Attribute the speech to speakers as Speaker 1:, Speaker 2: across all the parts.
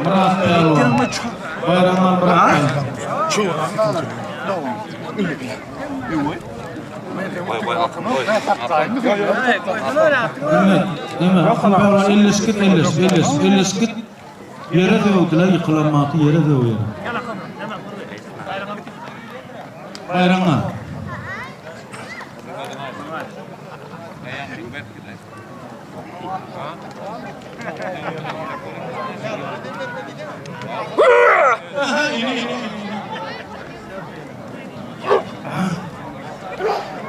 Speaker 1: Myrat pälwan. Baýram al Myrat pälwan. Neme, neme, Akyn pälwan elleşip git, elleşip, elleşip, elleşip git. Ýere döwdüler, ýykylan maty ýere döwýär. Baýraňa.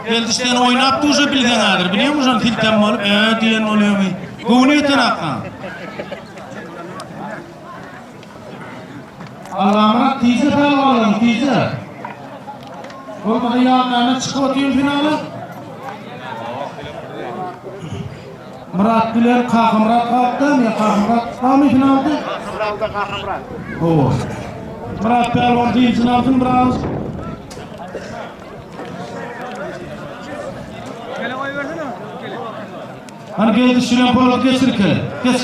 Speaker 1: Geldi sen oýnap duşa bilseň häzir, bilýäňmi şony siltem bolup, ee diýen bolýamy? Göwni ýeten akga. Allamyrat tije pälwanlaryň tije. Bolmasa ýanlaryna çykyp otyryn finala. Myrat bilen Kakamyrat galypdam ýa Kakamyrat barmy finalda?
Speaker 2: Finalda Kakamyrat.
Speaker 1: Hawa. Myrat pälwan dynjyny alsyn biraz. Hany geldi şirin Polat geçir kele. Geç.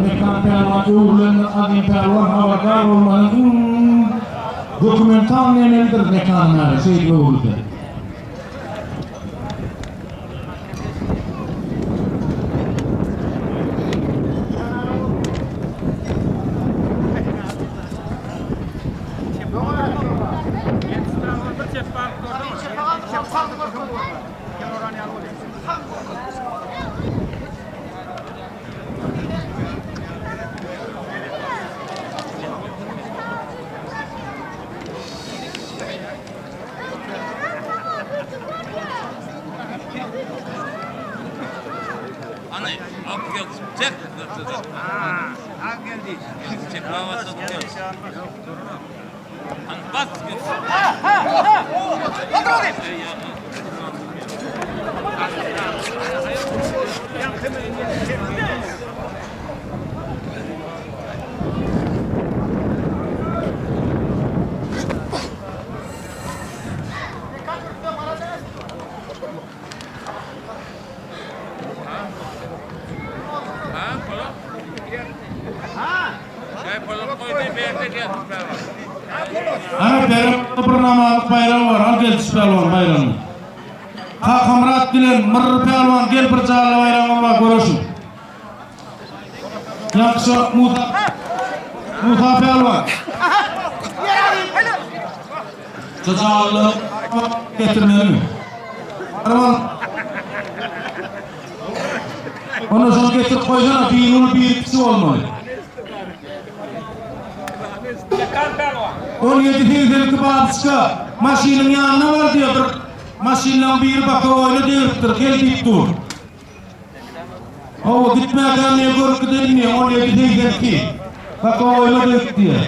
Speaker 1: Mekan pälwan öwrülendir Azim pälwan habardar bolmaly iň dokumental nemelidir Mekan ýaly şeýdip öwrülse. Ana berip bir namazlyk baýragy bar, al geldiş pälwan baýragyny. Kakamyrat bilen Myrry pälwan gel bir jally baýragyňyz bar göreşiň. Ýagşy Musa Musa pälwan. Şu jally getirmeli. Baryp al. Onda şony getirip goýsana, biri uly, biri kiçi bolmaly. 17 82 babyçka maşynyň ýanyna bar diýýär, bir maşynlaň biri bokowoýna degripdir, gel diýip dur. Hawa, gitmäkäm diýýär, görüp gideýin diýýär, 17 82 bokowoýna degip diýýär.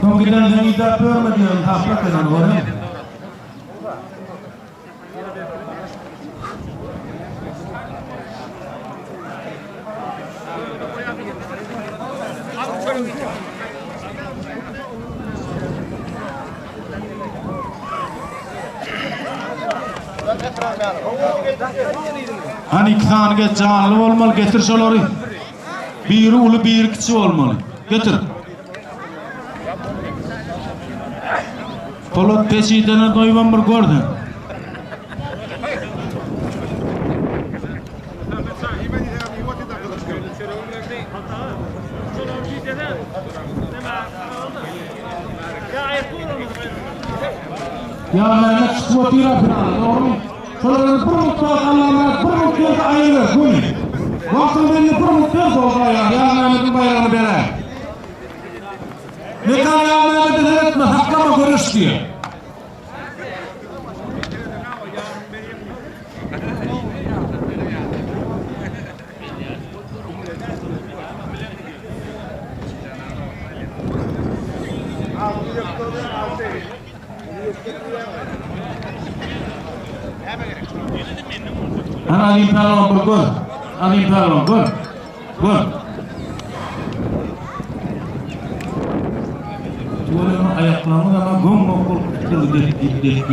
Speaker 1: Soň gidensoň idäp ýörme diýýär, sakla sen ony, görýäňmi? Hany iki sany geç janly bolmaly getir şolary. Biri uly biri kiçi bolmaly. Getir. Polat peçidene doýban bir gör sen. Ýa Mehmet çykyp otyr finala, dogrymy? Şolardan bir mutfak Allamyrat bir mut berse aýyryber, göni. Wagtyň belli bir mut ber boldy aýran, Ýa Mehmediň baýragyny beräý. Mekan Ýa Mehmede seretme, saklama göreş diýýär. Hany Azim pälwan bir gör. Azim pälwan gör. Gör. Tüweleme aýaklaryňyz ama göm-gök bolup gitdi dep dep dep.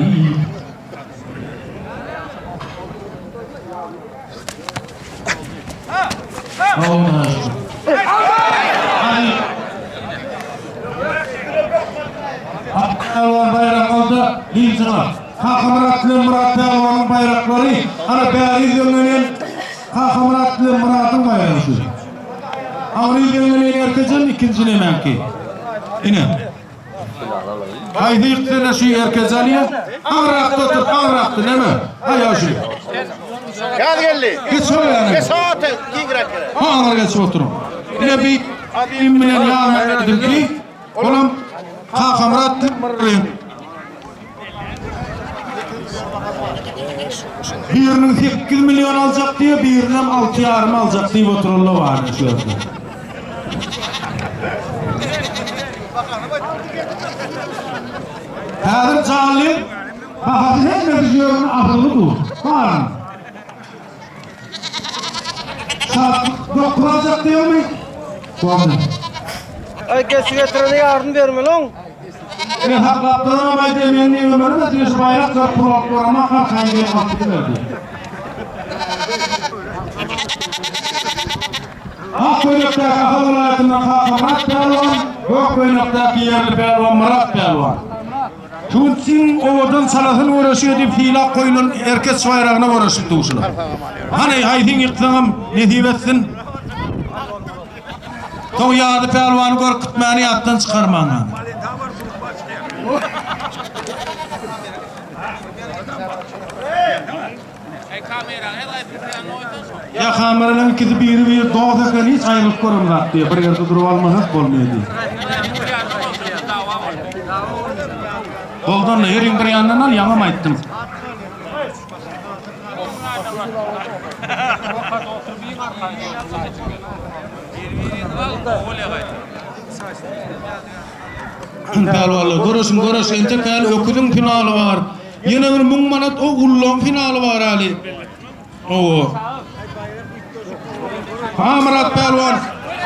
Speaker 1: Pälwan baýrak aldy, Linçiňa. Kakamyrat bilen Myrat pälwanyň baýraklary, ana bäri ýüzlenlen Kakamyrat bilen Myradyň baýragy şu. Aňry ýüzlenlen erkejem ikinji nemäňki. Ine. Haýsy ýyksene şu erkeç alýa? Aňrakda otur, aňrakda näme? Haý şu.
Speaker 2: Ýaz geldi.
Speaker 1: Geç ol ýana.
Speaker 2: Geç ata, giňräk ýere.
Speaker 1: Ha aňra geçip oturyň. Ine bir Azim bilen Ýazmyradyňky, olam Kakamyrat bilen Biriniň 8 million aljak diýe, birinem 6,5 aljak diýip oturanlar bar şu ýerde. Häzir janly bahasy hemmesi şu ýerinde asylgy dur. Baryn. Saat 9 aljak diýemi? Boldy.
Speaker 3: Ay geçi getirene yardım bermeli oň.
Speaker 1: Men saklap duramam aýdýan men diýip ömrüm ötüyor şu baýrak görüp pul alyp göremok arkaýyn diýip alyp gidiberdi. Ak köýnekdäki Ahal welaýatyndan Kakamyrat pälwan, gök köýnekdäki ýerli pälwan Myrat pälwan. Tunsiň owadan çalasyn göreşi edip sylap goýlan erkeç baýragyna göreşip duşular. Hany haýsyň ýyksaňam nesip etsin. Soň Ýazy pälwany görkütmäni ýatdan çykarmaň hany. Ýa kameralaryň ikisi biri-biri dost eken hiç aýrylyp göremzok diýýär. Bir ýerde durup almasak bolmaýar diýýär. Goldan heriň bir ýandan al, ýaňam aýtdym. Pälwanlar göreşiň göreş entek häli öküziň finaly bar. Ýene bir 1000 manat o ullaň finaly bar häli. Owo. Hamyrat pälwan.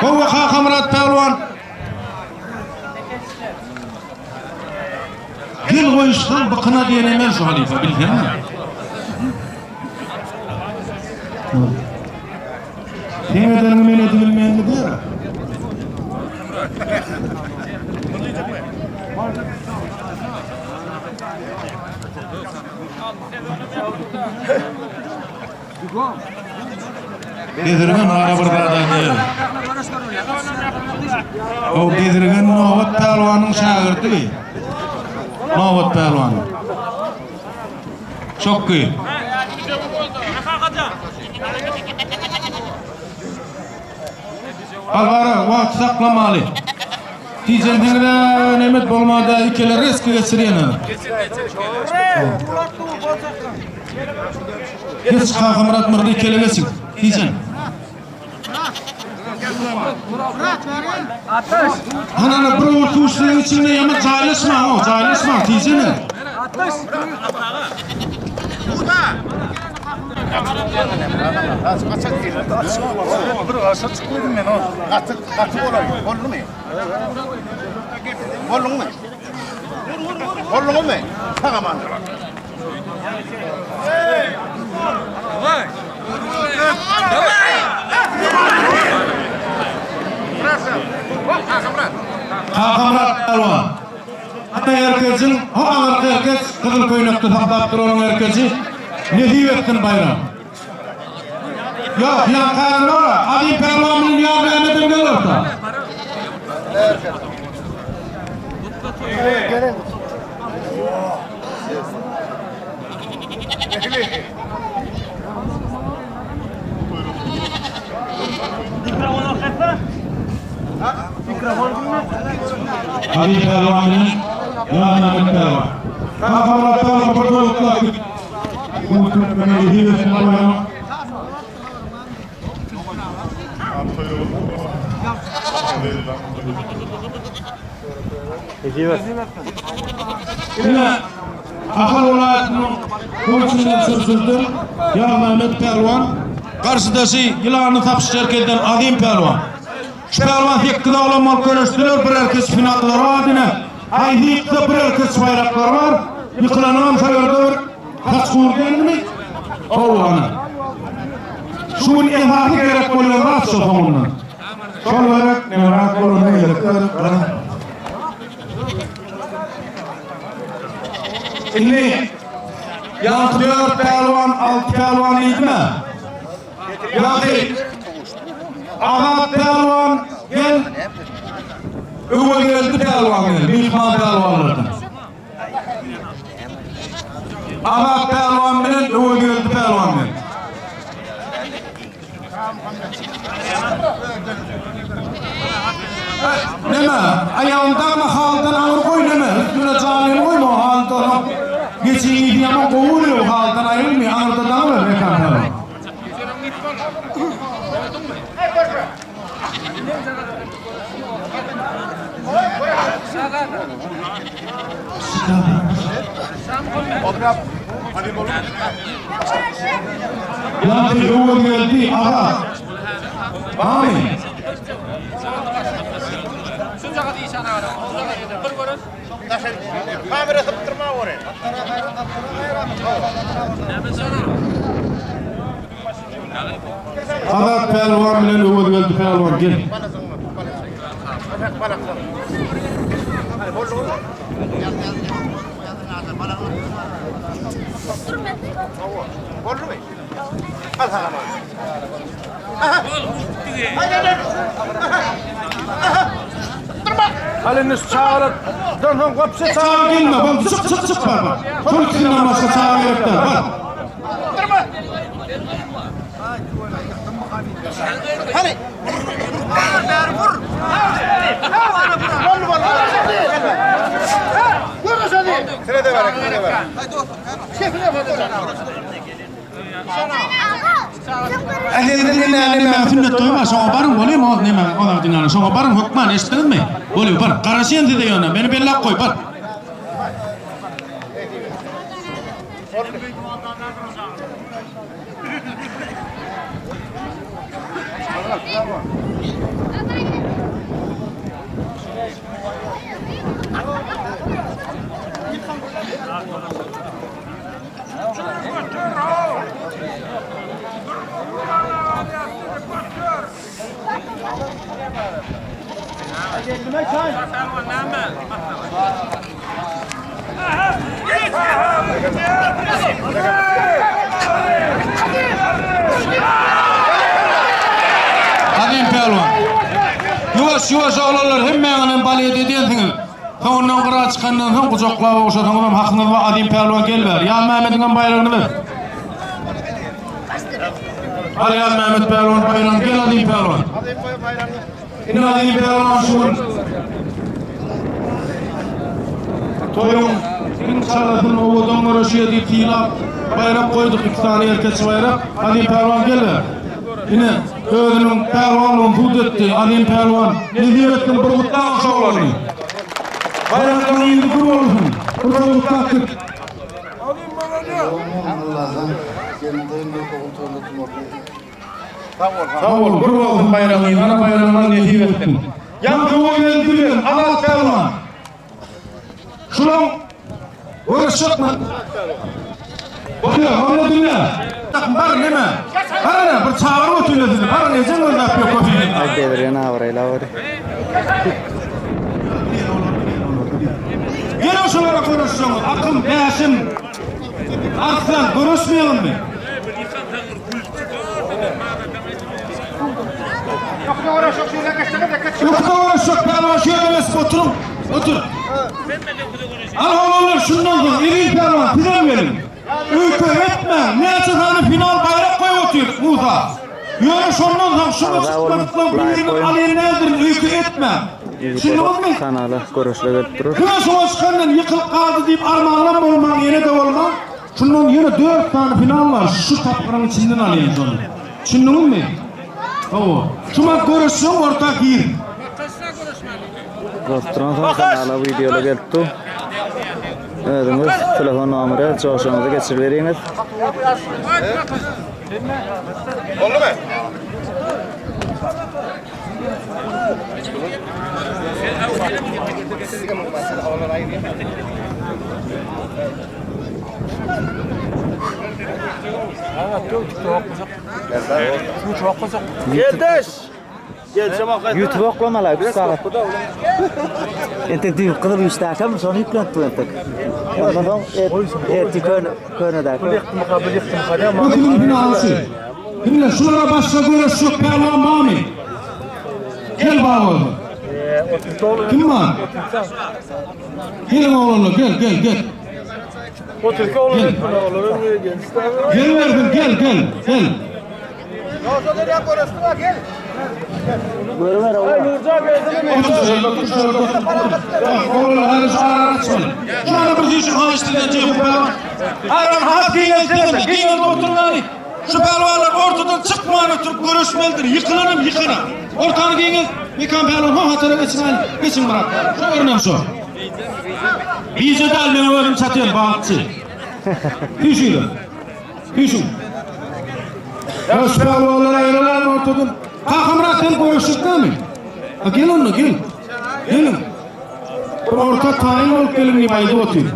Speaker 1: Howa Kakamyrat pälwan. Gel goýuşsaň bykyna diýen emel şu halypa bilseňmi? Seň edeniňi men edibilmenmi diýer. Bezirgen ara bir zat aýdaýyn. O Bezirgen Nobat pälwanyň şägirdi. Nobat pälwan. Çokgy. Alwara wagt saklamaly. Tijensiňiz-ä nemet bolmada ikele reski geçirýän. Geç Kakamyrat myrdy ikele geçiň. Tijen. Hanana bir owurt suw içinde ýaman jaýlaşmaň o, jaýlaşmaň tijene.
Speaker 2: Bir aşa çykmadım men o. Gaty gaty bolay. Boldumy? Bolduňmy? Bolduňmy? Tagaman.
Speaker 1: Kakamyrat pälwan. Ata erkejiň, ho aňyrky erkeç, gyzyl köýnekde saklap duranyň erkeji, nesip etsin baýram. Ýok, ýaňky aýran ora, Azim pälwan bilen Ýar Mämmedem gel orta. Azim pälwan bilen Ýar Mämmet pälwan. Kakamyrat pälwan bir doluklap git. Bu türkmene nesip etsin baýram. Ine, Ahal welaýatynyň Gulçunyň Çyrçyrdan Ýazmämmet pälwan, garşydaşy Ýylanly Sapyş Çerkezden Azym pälwan. Şu pälwan sekiz oglan bolup göreşdiler, bir erkeç finallary bar ine. Haýsy ýyksa bir erkeç baýraklary bar. Ýykylanyňam şo ýerde bir saç gurdy diýendimi? Hawa, ana. Şu gün esasy gerek bolýan zat şo soňundan. Şol gerek, nemerak bolanda gerek gerek. Indi ýaňky dört pälwan, alty pälwan diýdime? Ýaňky Azat pälwan gel, Öwezgeldi pälwan gel, myhman pälwanlardan. Azat pälwan bilen Öwezgeldi pälwan gel. Neme, aýagyny dagma halydan aňry goý neme, üstüne janyny goýma o halyda onuň geçiň ýedi ýaman gowy bolýar o halydan aýrylmaý aňyrda daňyber Mekan pälwan. Ýagşy Öwezgeldi aga. Barmy?
Speaker 2: Kamera sypdyrma ony.
Speaker 1: Azat pälwan bilen Öwezgeldi pälwan gel.
Speaker 3: Hal indi şu çagalar soň gopşa
Speaker 1: Çaga gelme, bol çyk çyk çyk bar bar. Şol ikisinden başga çaga gerek däl, bar. Ähli diňläni näme sünnet toýy bar, şoňa baryň bolýamy o näme olar diňläni şoňa baryň hökman eşitdiňizmi? Bolýa bar. Garaşýan size ýöne meni belläp goý bar. Azim pälwan. Ýuwaş ýuwaş oglanlar hemmäňizem balet edýänsiňiz. Soňundan gyra çykandan soň gujaklap ogşasaňyzam hakyňyz bar Azim pälwan gel bäri. Ýazmämmediňem baýragyny ber. Al Ýazmämmet pälwan baýragyny gel Azim pälwan. Indi Azim pälwan şu gün toýuň iň çalasyny owadan göreşýär diýip sylap baýrak goýduk iki sany erkeç baýrak. Azim pälwan gel bäri. Ine özüniň pälwanlygyny subut etdi Azim pälwan. Nesip etsin bir gutlag şu oglany. Baýraklaryň ýüzi gür bolsun. Bir gutlag git. Sag bol, gür bolsun baýragyň, ana baýragyňyz nesip etsin. Ýaňky oýun bilen Azat pälwan. Şulaň görüşjekmi? Bolýar, onda diňle. Bar neme? Bar ene, bir çagyryp oturýar sizi. Bar ejeň gözläp ýok köpüni.
Speaker 4: Ay devirýän abraýla bar.
Speaker 1: Geliň şulara görüşseňiz, Akym, Bäşim, Arslan görüşmeýäňizmi? Ökde görüşjek pälwan şu ýerde geçip oturyň. Otur. Al oglanlar şundan soň Eziz pälwan sizem geliň. Öýke etmäň. Näçe sany final baýrak goýup otyr Musa. Ýöne şondan soň şuňa
Speaker 4: Agza boluň,
Speaker 1: çykmadyklaň
Speaker 4: laýk
Speaker 1: birini
Speaker 4: goýuň.
Speaker 1: alýan däldirin öýke etmäň.
Speaker 4: Ýigit
Speaker 1: Düşündiňizmi?
Speaker 4: kanala görüşle gelip durur.
Speaker 1: Diňe şuňa çykandan ýykylyp galdy diýip armanlam bolmaň ýene-de bolmaň. Şundan ýene dört sany final bar, şu tapgyryň içinden alýan şony. Düşündiňizmi? Hawa. Şumat göreşseň orta gir.
Speaker 4: Bolup duransoň kanala wideolar gelip dur. Özüňiz telefon nomeri joşuňyzy geçiriberiňiz.
Speaker 2: Boldumy?
Speaker 3: Geldeş.
Speaker 4: YouTube oklamalar 3 sagat. Entek düýp gyzyl güýçdäkem şony ýüklenip dur entek. Ondan soň erti köne könedäki.
Speaker 1: Öküziň finalçy. Diňle şulara başga göreş yok pälwan barmy? Gel bar bolsa. Kim bar? Gelin oglanlar gel gel gel. Gel. Gel versin gel gel gel. Otur şöyle otur. Oglanlar hadi şu arana çıkalım. Şu ara bir şu haşlı diyecek bu pälwan. Aran has giňeltende, giňeldi oturmaly. Şu pälwanlar ortadan çykman oturup görüşmelidir. Ýykylanam ýykana. Ortany giňelt. Mekan pälwan ho hatara geçmäli. Geçin Myrat. Şu örnem şu. Bize dal men özüm çatýan balykçy. Düşüň. Düşüň. Şu pälwanlar aýrylan ortadan. Kakamyrat sen görüşdükmi? Ha gel onda gel. Gelin. Bir orta taýyn bolup gelin diýip aýdyp otyr.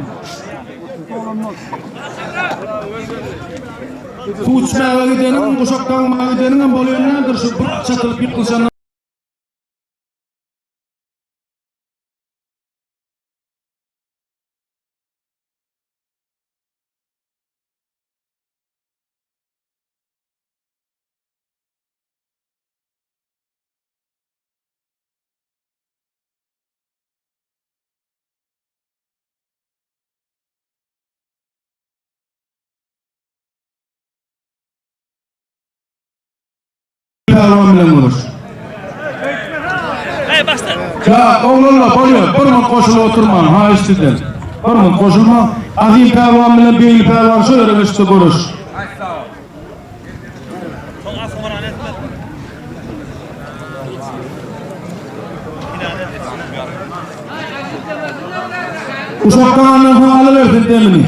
Speaker 1: Suw içmäge gideniň, guşak daňmaga gideniň hem bolýan nädir şu bir çatylyp ýykylşan Pälwan bilen görüş. Ya oglanlar bolýar, bir minut goşulyp oturmaň, haýyş sizden. Bir minut goşulmaň. Azim pälwan bilen Beýli pälwan şu ýere geçdi görüş. Uşakdan alnan soň alybersin demini.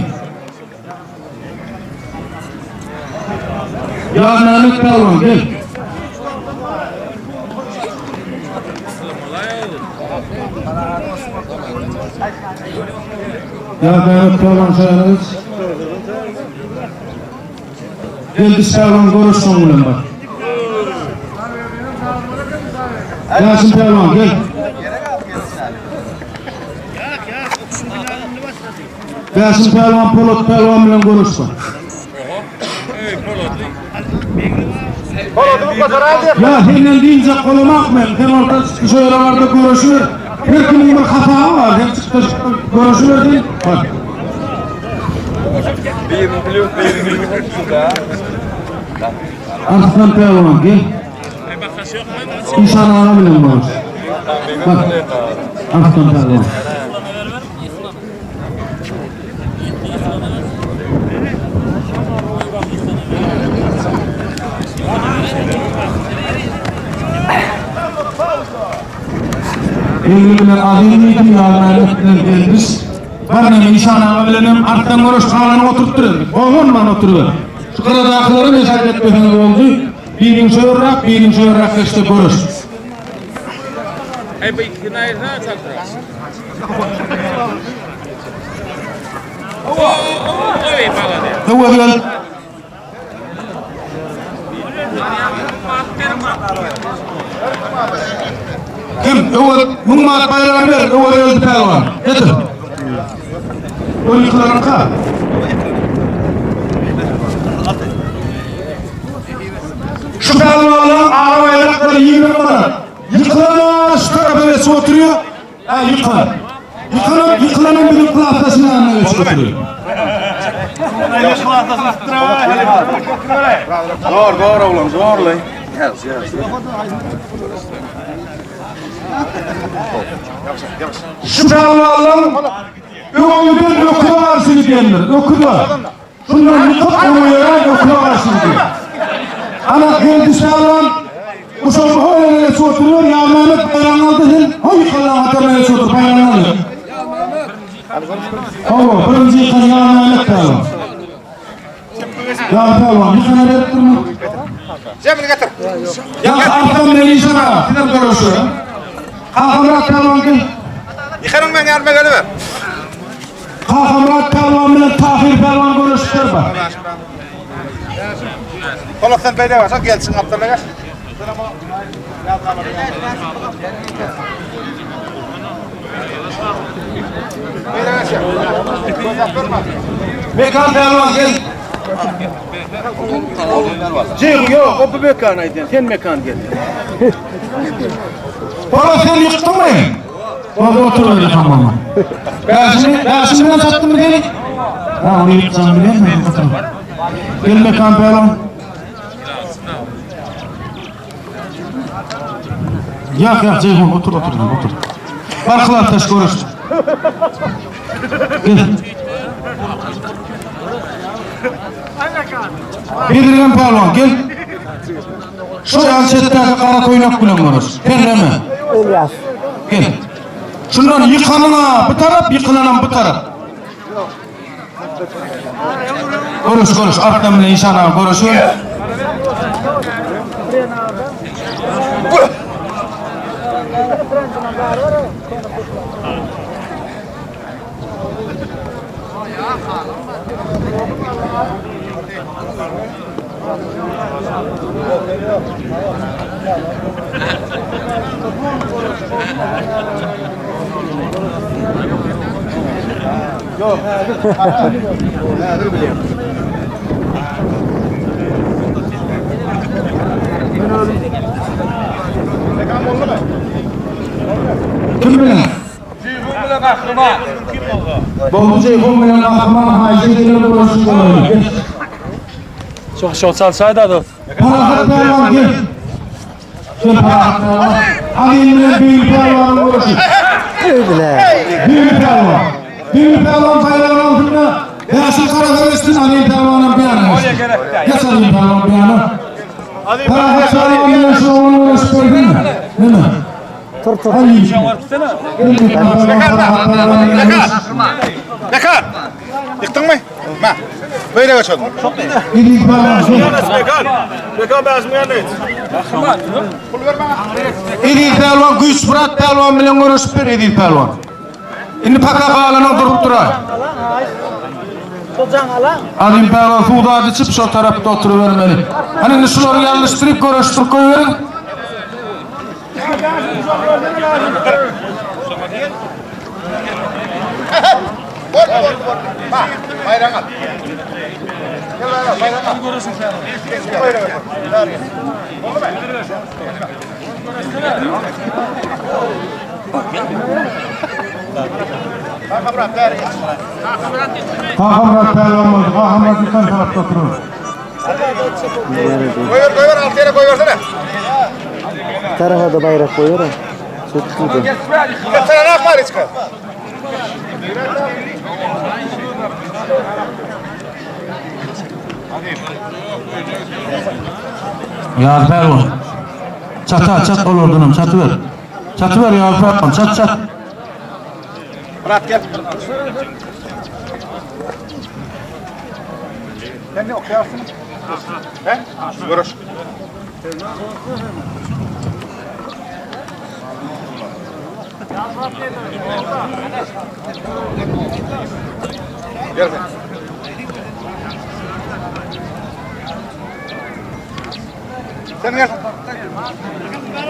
Speaker 1: Ya Mehmet pälwan gel. Ya Mehmet pälwan şaýanyz. Geldi pälwan görüş soň bilen bak. Ýaşyn pälwan gel. Bäşim pälwan Polat pälwan bilen görüş bar. Ya senden diýjek bolamak men. Sen orta şu ýere barda görüşüber. Her kimiň bir hasaby bar. Sen çykda görüşüber sen. Bak. Arslan pälwan gel. İşan ağa bilen görüş. Bak. Arslan pälwan. Elli bilen Azim diýdim, Ýazmämmet bilen Elbis. Barneme Işan aga bilenem artdan görüş galany oturtdyr. Gogunman oturyber. Şu gyradakylary meşak etmeseňiz boldy. Biriň şöýürräk, biriň şöýürräk geçse görüş. Öwez gel. Kim? Öwez 1000 manat baýragyny ber. Öwez geldi pälwan. Getir. O ýykylanka. Şu pälwanlaryň ara baýraklary 20 manat. Ýykylana şu tarapa geçip oturýar. Ha ýykan. Ýykylan, ýykylanam biziň klasdaşyň ýanyna geçip oturýar.
Speaker 2: Zor zor oglan zorlay.
Speaker 1: Şu pälwanlaryň öňünden öküze garşy gidýänler, öküz bar. Şundan ýykyp öňe ýören öküze garşy gidýär. Ana geldi pälwan. Uşak hoý öňe geçip oturyber, Ýazmämmet baýragyňy aldy sen, hoý ýykanlaň hataryna geçip otur, baýragyňy aldy. Hawa, birinji ýykan Ýazmämmet pälwan. Ýaz pälwan, ýykana berip durma.
Speaker 2: Jemini getir.
Speaker 1: Ýa Arslan Melişan aga, sizem görüşüň. Kakamyrat pälwan gel.
Speaker 2: Ýykanyň meň ýanyma geliber.
Speaker 1: Kakamyrat pälwan bilen Tahyr pälwan görüşüpler bar.
Speaker 2: Polat sen beýle başa gelçiň gapdalyna geç. Beýle geç. Gözläp durma.
Speaker 1: Mekan pälwan gel.
Speaker 3: Jig yok, o bu mekan aýdýan. Sen mekan gel.
Speaker 1: Polat sen ýykdyňmy? Orada otur öyle tamam. Bäşini, bäşini bilen çatdyn mı gel? Ha onu ýykjagyny bilen mi? Otur. Gel Mekan pälwan. Ýak ýak Jeýhun otur otur otur. Bar klatdaş görüş. Gel. Bedirgen pälwan gel. Şu ýan çetdäki gara köýnek bilen görüş. Perleme.
Speaker 4: Ilyas.
Speaker 1: Gel. Şundan ýykanyň-a bu tarap, ýykylanam bu tarap. Görüş görüş Arslan bilen Işan aga görüşüň. Kim bilen? Boldy Jeýhun bilen Gahryman haýyş edýän görüşüp bolaly.
Speaker 5: Çok şol çalşaýda dost.
Speaker 1: Parahat pälwan gel. Gel Parahat pälwan. Azim bilen Beýik pälwanyň görüşi.
Speaker 4: Öýdüler.
Speaker 1: Beýik pälwan. Beýik pälwan baýragyny alsyn-da, Bäşim Karahan geçsin, Azim pälwanam bir ýana geçsin. Geç Azim pälwan bir ýana. Parahat pälwan bilen şu oglan görüşüp gördüňmi? Neme?
Speaker 4: Tur tur.
Speaker 1: Hadi ýigitler. Beýik pälwan Parahat pälwan bilen görüş.
Speaker 2: Mekan. Ýykdyňmy? Ma. Beýle geç oğlum.
Speaker 1: Beýik pälwan gel.
Speaker 3: Mekan. Mekan bäşim ýanyna geç.
Speaker 1: Eziz pälwan Güýçmyrat pälwan bilen görüşüp ber Eziz pälwan. Indi paka galanyň durup durar. Azim pälwan suw zat içip şo tarapda oturybermeli. Hany indi şulary ýalňyşdyryp görüşdirip goýberiň.
Speaker 2: Boldy, boldy, boldy. Ma, baýragyňy al. Gel baýragyňy, baýragyňy al. Baýragyňy al. Kakamyrat, bäri geç.
Speaker 1: Kakamyrat pälwan boldy. Kakamyrat ýykan tarapda oturar.
Speaker 2: Goýber, goýber, alt ýere goýbersene.
Speaker 4: Tarafa da bayrak koyuyor. Çok iyi.
Speaker 2: Gelsene, ne yapar içki?
Speaker 1: Ýaz pälwan. Çata, çat olardanam çatyber. Çatyber ýaz pälwan, çat, çat.
Speaker 2: Murat gel. Sen ne okuyorsun? He? Görüş. Gel sen. Sen gel.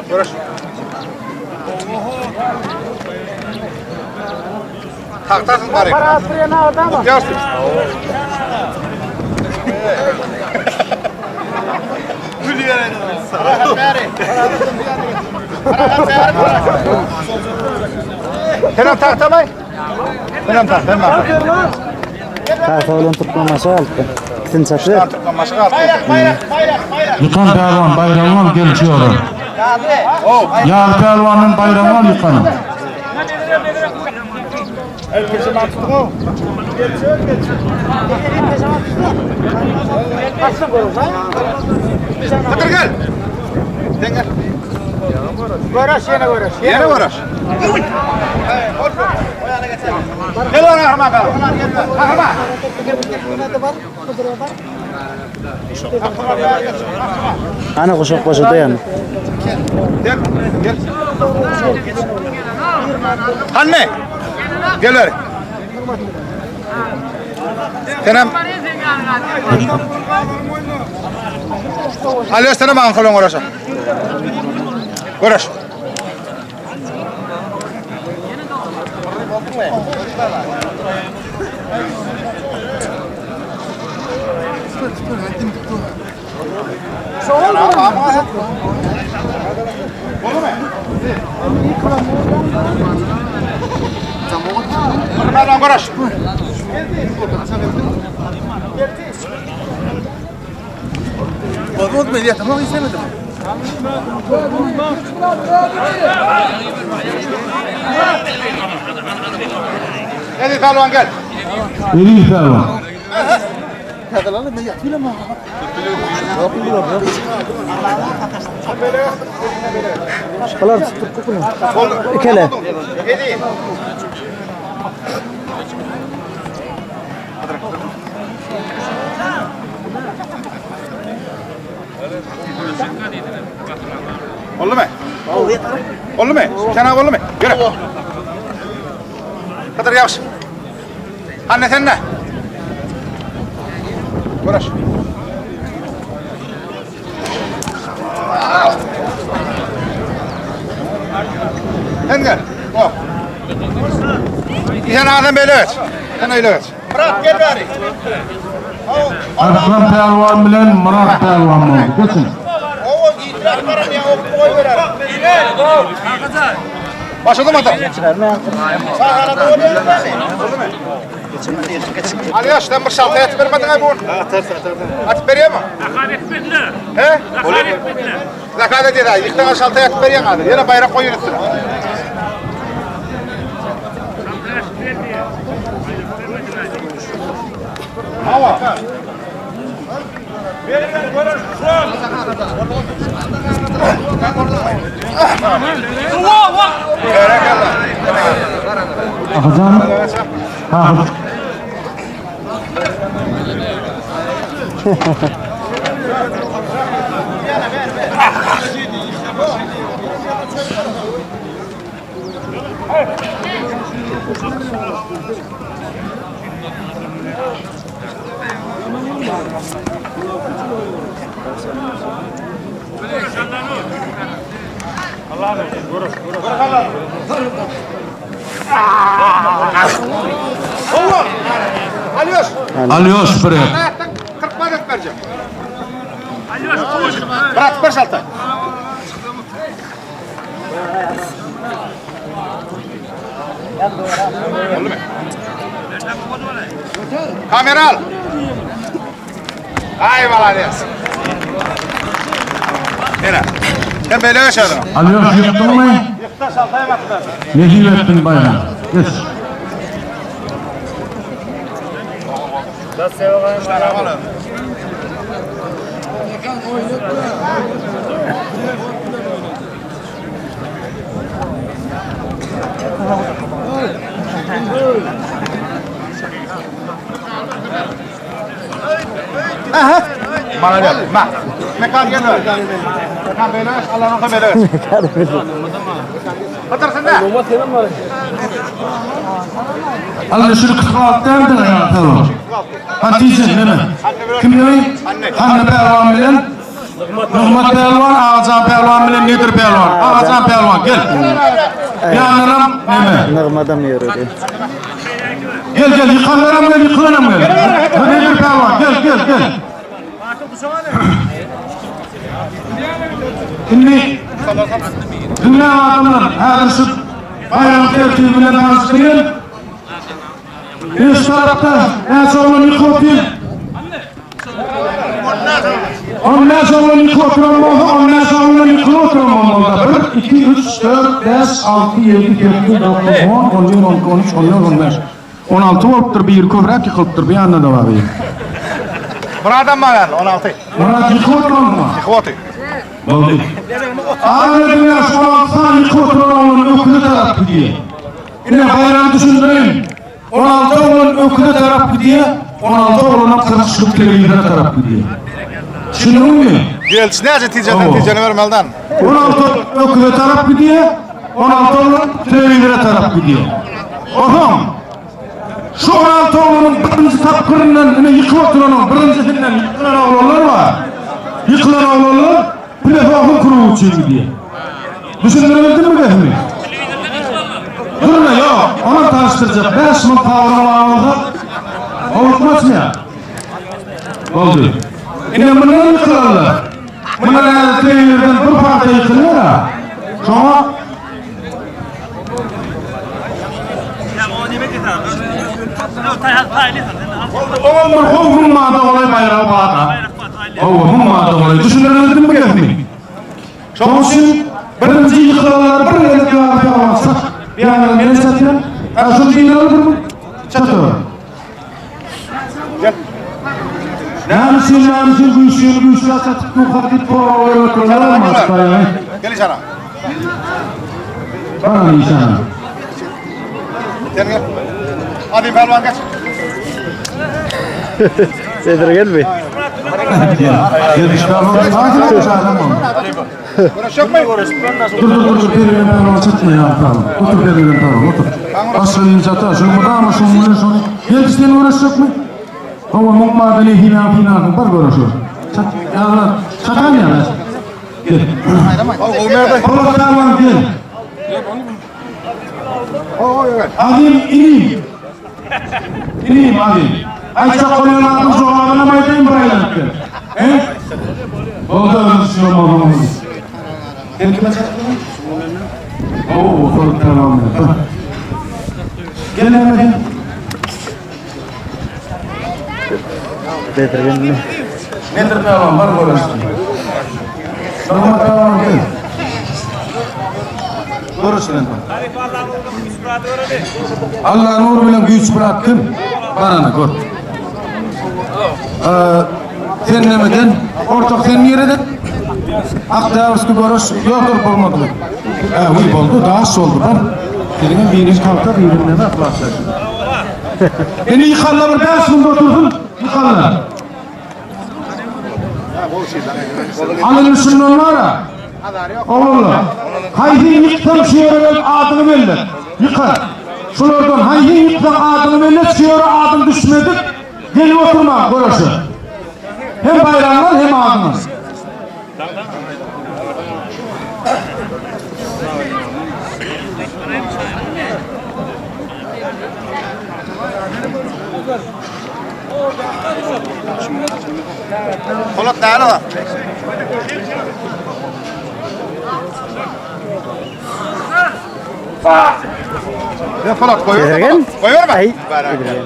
Speaker 2: Görüş. Taktasın bari. Okuyorsun. Senem tahtamay. Senem tahtamay.
Speaker 4: Tahta bilen Türkmenbaşy galypdy. Ikisini çatyber.
Speaker 2: Türkmenbaşy galdy.
Speaker 1: Ýykan pälwan baýragyňy al gel şu ýere. Ýaz pälwandan baýragyňy al ýykanyň.
Speaker 2: Hydyr gel. Sen gel. Göreş ýene göreş. Ýene göreş. Gel oňa Kahraman. Kahraman.
Speaker 4: Ana guşak başa daýan.
Speaker 2: Gel. Gel. Hanne. Gel beri. Senem. Alýas senem aňa kolon göreşe. Göreş. Göreş. Hadi Pehlivan gel.
Speaker 1: Elif Pehlivan.
Speaker 4: Bular tutup kupunu. Ikele.
Speaker 2: Hadi. Oldu mu? Oldu mu? Sen abi oldu mu? Yürü. Kadir yavaş. Anne sen ne? Uğraş. Sen gel. Oh. Sen adam böyle et. Sen öyle et. Bırak gel bari.
Speaker 1: Arslan Pehlivan bilen Murat Pehlivan boldy. Geçin.
Speaker 2: Başladı mı adam? Ali yaş, sen bir şaltaya atıp vermedin abi onu. Atıp veriyor mu?
Speaker 5: Zakat etmediler.
Speaker 2: He?
Speaker 5: Zakat etmediler.
Speaker 2: Zakat ediyor. Yıktığın şaltaya atıp veriyorsun abi. Yine bayrak koyun üstüne. Hava.
Speaker 1: Akajan. Ha.
Speaker 2: Allah! Alıyoruz.
Speaker 1: Alýoş bre.
Speaker 2: Hayattan 40 manat vereceğim. Bırak ver şaltayı. Oldu mu? Kamera al. Ay malades. Yine. Sen böyle yaşadın.
Speaker 1: Alýoş ýykdyň mı? Nesip ettin baýrağı. Geç.
Speaker 2: Malades. Ma. Mekan gel ver. Mekan böyle yaş. Allah'ın böyle yaş. Batırsın da.
Speaker 1: Alýoş şunu 46 dämdir ya Pehlivan. Ha diýsin neme? Kim diýi? Hanne Pehlivan bilen Muhammed Pehlivan, Ağacan Pehlivan bilen Nedir Pehlivan. Ağacan Pehlivan gel. Ýanynam neme?
Speaker 4: Nygmadam ýöredi.
Speaker 1: Gel gel yıkanlaram gel yıkılanam gel. Nedir Pehlivan gel gel gel. Şimdi dünya adamlar häzir şu bayram tertibine tanıştırayım. Üst tarafta en sonun yıkıp Ondan sonra yıkıp oturan oldu, ondan sonra yıkıp oturan oldu. 1, 2, 3, 4, 5, 6, 7, 8, 9, 10, 11, 12, 13, 14, 15. 16 bolupdyr, bir köpräk ýykylypdyr, bir ýanda da bar bir.
Speaker 2: Murat amma verdi 16.
Speaker 1: Murat ýykyp oturan mı?
Speaker 2: Yıkıp otu.
Speaker 1: Boldy. Aňa dünýä şu 16 sany ýykyp oturan oglan öküze tarap gidýär. Ine baýragy düşündireýin. 16 oglan öküze tarap gidýär, 16 oglanam 40 telewizora tarap gidýär. Düşündiňmi?
Speaker 2: Gelç näce tijeden tijeni bermelden.
Speaker 1: 16 öküze tarap gidýär, 16 oglan telewizora tarap gidýär. Ozaň Şu 16 oglanyň birinji tapgyryndan ine ýykyp oturanyň birinjisinden ýykylan oglanlar bar. Ýykylan oglanlar Plesosyň kluby üçin gidýär. Düşündirebildimmi gepimi? Durma ýok, onam tanyşdyrjak. 5000 power bar bolsa, howlukmaçmy ýa? Boldy. Ine mundan ýykylanlar. Mundan häzir telewizordan bir parça ýykylýar-a. Şoňa Oňam bir how müň mada golaý baýragy bar-da. Hawa, müň mada golaý. Düşündirebildimmi gepimi? Şonuň üçin birinji ýykylanlary bir gezek ýaly pälwan çat. Bir ýandan men çatýan. Ha, şuny diýmeli bir gün. Çatyber. Näme üçin, näme üçin güýçlüni güýçlä çatyp durka diýip sorag berip oturanlar bolmaz baýagy.
Speaker 2: Gel işana.
Speaker 1: Bana işana.
Speaker 2: Sen gel. Hadi pälwan geç.
Speaker 4: Sedir gelmi?
Speaker 2: Görüşecek mi?
Speaker 1: Dur dur dur dur periden pälwan çatma ya tamam. Otur periden pälwan otur. Başga birini çatar. Şunu mudama şunu bilen şunu. Gel sen uğraşacak mı? Hawa muň madeni hina finasyň bar göreşi. Çat ýaglar. Çatan ýa. Gel. Ola pälwan gel. Azim inim. Inim azim. Aýtjak bolýan zadyň jogabyny aýdaýyn bir aýlanyp gel. He? Boldy ömür bolmaly. Sen kime çatdyň? Oo, sorup tamam. Gel hemen gel.
Speaker 4: Bedirgenmi?
Speaker 1: Nedir tamam bar görüşsün. Tamam tamam gel. Görüşün. Allah nur bilen güýç bırak kim? Barana gör. Ee, sen nemeden? Ortak sen nereden? Akdağ görüş yok dur bolmadı. He, huy boldu, daha oldu. Bar. Senin biriniz kalkar, birbirine de atlar. Beni yıkarlar bir beş günde otursun, yıkarlar. Alın şundan var ya. Oğlum, haydi yıktan şu yere adyny belli. Yıkar. Şulardan haydi yıktan adyny belli, şu yere adın düşmedik. Gelip oturma görüşü. Hem bayramlar hem adını.
Speaker 2: Polat näre var? Ne Polat koyuyor mu?
Speaker 4: Bedirgen?
Speaker 2: Koyuyor mu?
Speaker 4: Ay.
Speaker 2: Bayrağı.
Speaker 4: Bedirgen.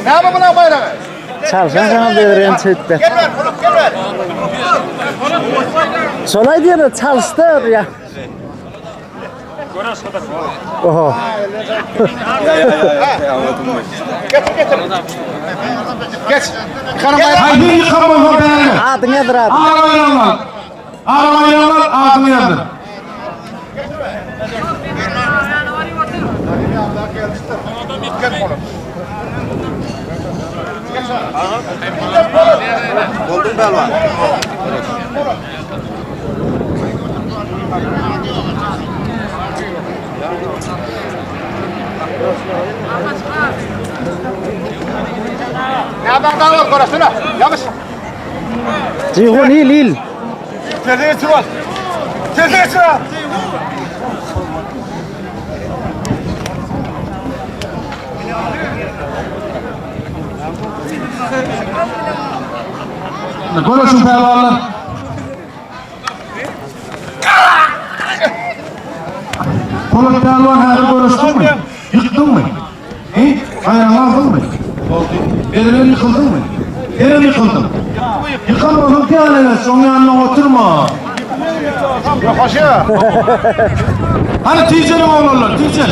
Speaker 2: Ne yapalım buna bayrağı?
Speaker 4: Çalşan sana Bedirgen çötdi.
Speaker 2: Gel ver Polat gel ver.
Speaker 4: Şolay diýene çalyşdy ya. Oho.
Speaker 2: Getir getir. Geç. Yıkanın bayrağı.
Speaker 1: Haydi yıkamaz beğenme.
Speaker 4: Adyň ýazyr ady.
Speaker 1: Ara bayramlar. Ara bayramlar adını yazdır.
Speaker 2: Gel Polat. Buldun pehlivan. Ne yapalım daha var korasına? Yavaş.
Speaker 4: Jihun il il.
Speaker 2: Tezeye çıvar. Tezeye çıvar.
Speaker 1: Görüşün pehlivanlar. Polat pehlivan häzir görüşdün mü? Yıktın mı? He? Bayrağını aldın mı? Bedenen yıkıldın mı? Eren yıkıldın. Yıkamadın ki alene, son yanına oturma.
Speaker 2: Yok hoşu.
Speaker 1: Hani tiycenin oğlanlar, tiycen.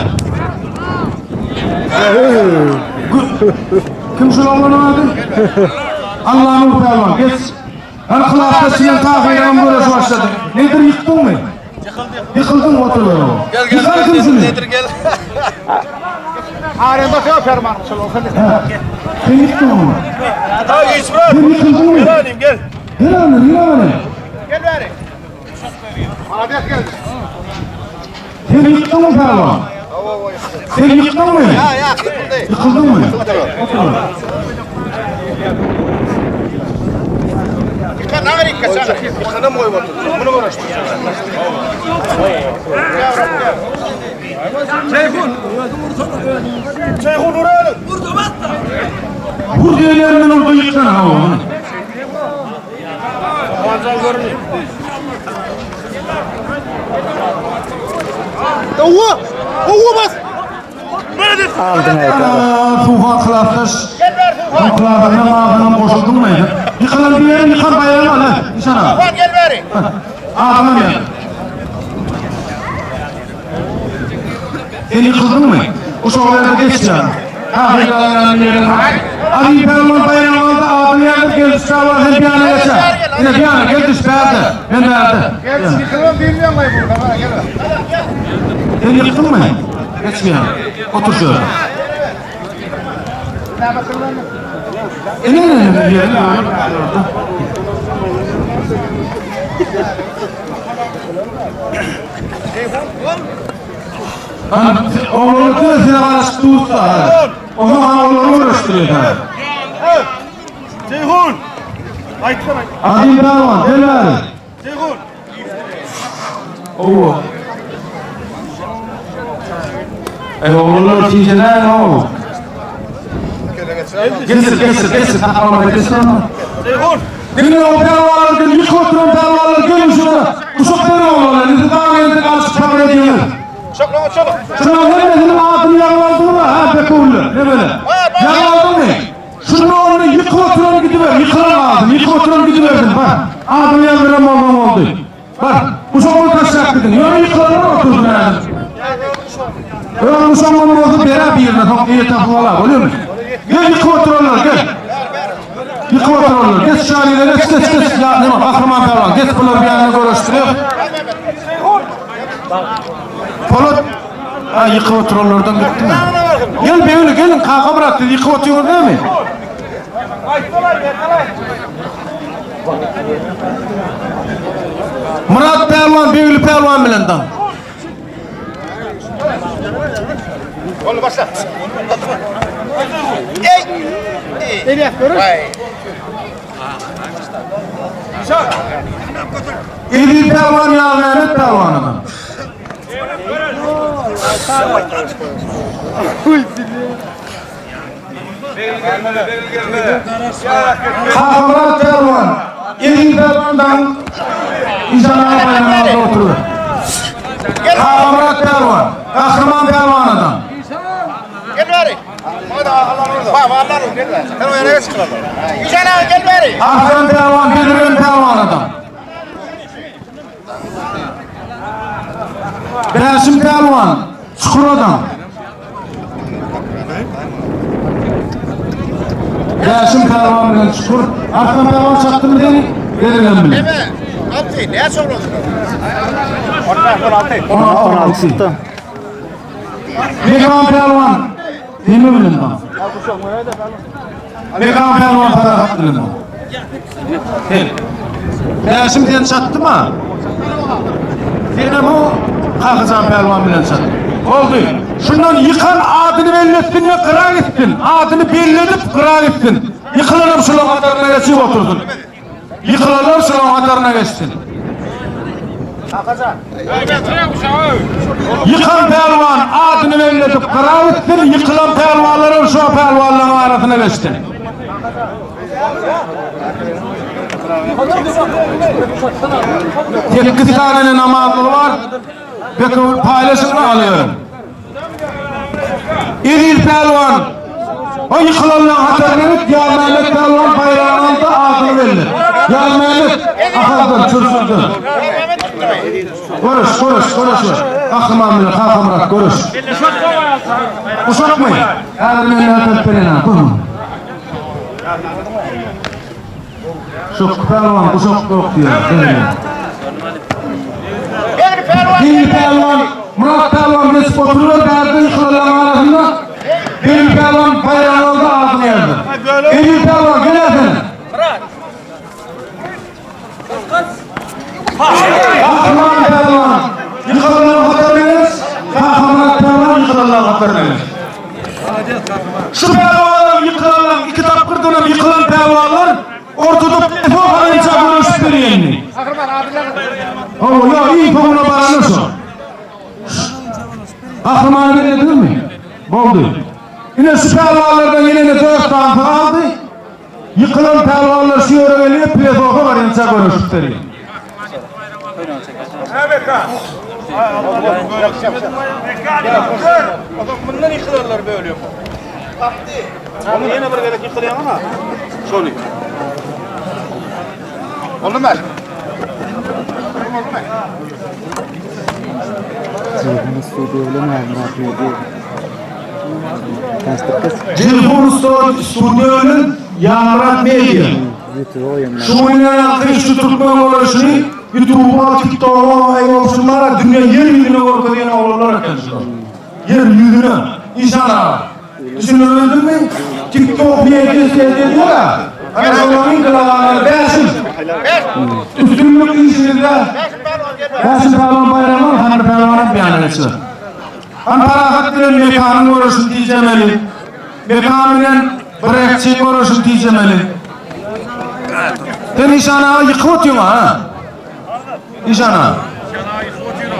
Speaker 1: Kim şu oğlanın adı? Allah'ın pehlivan, geç. Hany kylapdaş bilen Tahyram göreşi başlady. Nedir ýykdyňmy? Ýykyldyň otur. Ýykan kim şuny?
Speaker 2: Nedir gel. Arenda söp ferman şol olsa.
Speaker 1: Sen ýykdyň ony.
Speaker 2: Ha geçme.
Speaker 1: Sen ýykyldyňmy?
Speaker 2: Gel alayım gel.
Speaker 1: Gel anne, gel anne.
Speaker 2: Gel beri. Malades geldi.
Speaker 1: Sen ýykdyňmy pälwan? Sen ýykdyňmy?
Speaker 2: Ya ya yıkıldı.
Speaker 1: Ýykyldyňmy? Otur.
Speaker 2: Yıkan Amerika sana. Yıkanam koyup otur. Bunu uğraştır. Ceyhun. Ceyhun vuralım.
Speaker 1: Vur diýenlerinden orada ýyksan ha onu.
Speaker 2: Owa! Owa bas!
Speaker 4: Aldyň aýdar.
Speaker 1: Aa, Suhan kylapdaş.
Speaker 2: Gel ver Suhan.
Speaker 1: Kylabyndan agzyndan goşuldyňmy? Ýykylan diýerin, ýykan baýragyny al, ha, Nişan aga.
Speaker 2: Suhan gel beri.
Speaker 1: Adamam ýa. Sen ýykyldyňmy? Uşaklary geç ýa. Ha, ýykylan ýerin. Ali Pälwan baýragyny aldy, adyny ýazyp geldi, Şaban sen bir ýana geçä. Ine bir ýana gel düş bärde. Men bärde.
Speaker 2: Gel yıkılan bilmiyorum ay burada. Gel.
Speaker 1: Sen ýykdyňmy? Geç bir ýana. Otur şöyle. Ine ine ine bir ýere. Hani oğlunu size garaşyp dursa. O zaman oğlunu uğraştırıyor. ha.
Speaker 2: Ceyhun. Aytsana.
Speaker 1: Adil Pälwan, gel bäri.
Speaker 2: Ceyhun.
Speaker 1: Oo. E oğlunu çiğneler o. Geçir, geçir, geçir. Saklama, geçir onu.
Speaker 2: Ceyhun.
Speaker 1: Dinle o pälwanlar, gelin, yık oturan pälwanlar, gelin şurada. Uşak verin oğlana, bizi daha önce karşı çabuk ediyorlar.
Speaker 2: Çok lan çabuk.
Speaker 1: Şuna hepsinin adını yalvardın mı? Ha Bekoğlu, ne böyle? Yalvardın mı? Şunu onu yık oturan gidiver, yıkılan adını, yık oturan gidiverdim bak. Adını yalvaran olmam oldu. Bak, uşak onu taşacak dedin. Yönü yıkılanlar oturdun herhalde. Öyle uşak onu oldu, beraber yerine, çok iyi takılalar, oluyor mu? Gel yıkı oturanlar, gel. Yıkı oturanlar, geç şahane, geç, geç, geç. Ya ne var, kahraman pehlivan, geç bunları bir yanına görüştürüyor. Polat, ha yıkı oturanlardan gitti mi? Gel beyler gelin kaka bırak dedi, yıkı oturuyor değil mi? Murat Pehlivan, Beyli Pehlivan bilen dan.
Speaker 2: Oğlum başla. Ey. Ey. Vay.
Speaker 1: İdi Pehlivan ya Mehmet Pehlivan'ı. Kakamurat Pehlivan, İdi Pehlivan'dan İnşallah bayrağında oturur. Kakamurat Pehlivan, Kahraman Pehlivan'dan.
Speaker 2: Gel beri. Bak Allah gel beri. Sen o yere çıkın. Güzel abi gel beri.
Speaker 1: Arslan Pehlivan, Bildiren Pehlivan'dan. Bäşim Pehlivan, Çukur adam. Bäşim Pehlivan bilen Çukur. Arslan Pehlivan çaktı mı seni? Verilen bile.
Speaker 2: Deme. Altı. Ne soruyorsun? 16.
Speaker 1: 16
Speaker 4: 16.
Speaker 1: Mekan Pehlivan, Demir bilen bak. Mekan Pehlivan Parahat bilen bak. Gel. Bäşim sen çattı mı? Senem o Kakıcan Pehlivan bilen çattı. Oldu. Şundan yıkan adını belli etsin ve kıra gitsin. Adını belli edip kıra gitsin. Yıkılanım şunun katarına geçip otursun. Yıkılanlar şunun katarına geçsin. Yıkan pehlivan adını belli edip kıra gitsin. Yıkılan pehlivanların şu pehlivanların arasına geçsin. 8 tane namazlı var. Peki paylaşımını alıyorum. İdil Pehlivan o yıkılanlar hatarını ya Mehmet Pehlivan bayrağını aldı adını verdi. Ya Mehmet akıldır çürsüldür. Görüş görüş görüş. Kahraman bile Kahraman görüş. Uşak mı? Her men öpüp berene. Buyurun. Şu pälwan guşak ýok diýýär.
Speaker 2: Begli pälwan.
Speaker 1: Begli pälwan, Murat pälwan geçip oturyber bärde ýykylanlaryň arasynda. Begli pälwan baýragy aldy adyny ýazdy. Begli pälwan gel-ä sen. Gahryman pälwan ýykylanlaryň hataryna geç, Kakamyrat pälwan ýykylanlaryň hataryna geç. Şu pälwanlaryň ýykylanlaryň iki tapgyrdanam ýykylan pälwanlar ortada play-off boýunça göreşip berýänini. Hawa, ýok, iň soňuna barany şo. Gahrymany bellediňizmi? Boldy. Ine şu pälwanlardan ýene-de dört sanysy galdy. Ýykylan pälwanlar şu ýere gelýär, play-offa barýança göreşip berýär.
Speaker 3: Mundan ýykylanlar bölüyor. Onu ýene bir gezek ýykylýaň ama. Şony.
Speaker 2: Oldu mu?
Speaker 4: Telefon studio bilen Murat Media. Tanışdyk biz.
Speaker 1: Telefon studio bilen Ýaňyrak Media.
Speaker 4: YouTube goýanlar.
Speaker 1: Şu oýnaýan şu türkmen göreşini YouTube'a, TikTok'a, eýwşunlara dünýä ýer ýüzüne görkezýän oglanlar eken şular. Ýer ýüzüne. Inşallah. Düşündirdimmi? TikTok media diýýär. Ana şolaryň gylaganlary bäşim. Üstünlik işinizde. Bäşim pälwan baýramyň Hany pälwanam beýan geçer. Han parahat bilen mekanyň göreşini tijemeli. Mekan bilen birekçiň göreşini tijemeli. Sen Işan aga ýykyp otyň ha. Işan aga.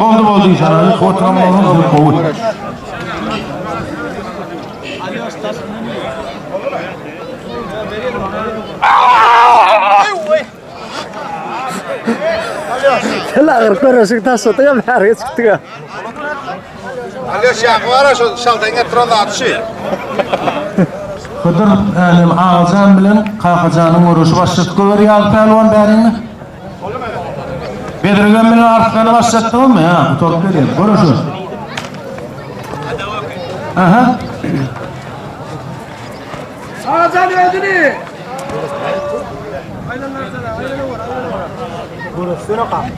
Speaker 1: Boldy boldy Işan aga ýykyp oturan bolsaň sen gowy.
Speaker 4: Til agyr göreşik taşladyk hem bäri çykdyk.
Speaker 2: Alýoş ýaňky bar-a şo şaltaýyň getiren zady şy.
Speaker 1: Hydyr älem Agajan bilen Kakajanyň göreşi başlatdy göwer ýaly pälwan bäriňmi? Bezirgen bilen Arslany başlatdyňyzmy? Hä, gutaryp gelýär. Göreşe. Aha.
Speaker 3: Agajan özüni.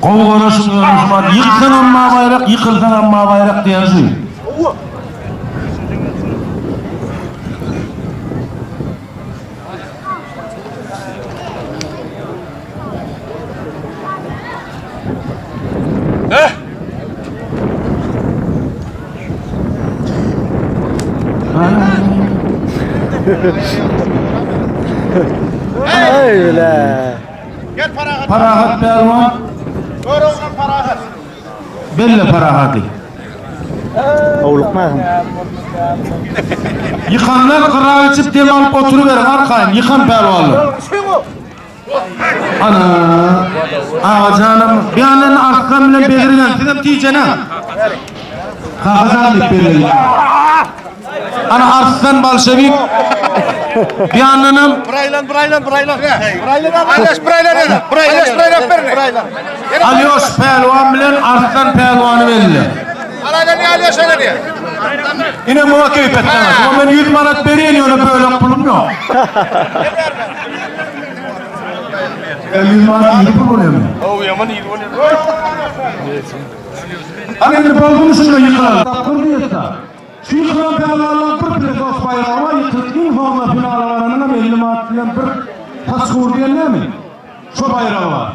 Speaker 1: Gowy göreşiň görnüşi bar. Ýyksaňam ma baýrak, ýykylsaňam ma baýrak diýen şu.
Speaker 4: Öyle.
Speaker 2: Gel Parahat.
Speaker 1: Parahat pälwan.
Speaker 2: Gör oglan Parahat.
Speaker 1: Belle Parahaty.
Speaker 4: Howlukma.
Speaker 1: Ýykanlar gyra geçip dem alyp oturyberiň arkaýyn ýykan pälwanlar. Ana. Agajanam bir ýandan Arslan bilen Bezirgen sizem tijene. Kakajan diýip belleýär. Ana Arslan bolşewik. Bir ýandanam
Speaker 2: Bir aýlan, bir aýlan, bir aýlan. Bir aýlan. Alýoş bir aýlan ene. Alýoş bir aýlan berme. Bir aýlan.
Speaker 1: Alýoş pälwan bilen Arslan pälwany belli.
Speaker 2: Al aýlan ýa Alýoş aýlan ýa.
Speaker 1: Ine muňa keýp etseňiz. Muňa men 100 manat berýän ýöne bölek pulum ýok. E 100 manat ýygy pul bolýarmy?
Speaker 3: Ow ýaman ýygy bolýar.
Speaker 1: Ana indi boldumy şunda ýykylan? Tapgyr diýetda. Şu ýykylan pälwanlaryň bir pledof baýragy bar, ýykylyp iň soňunda finala baranyňam 50 manat bilen bir taçgur diýen näme? Şo baýragy bar.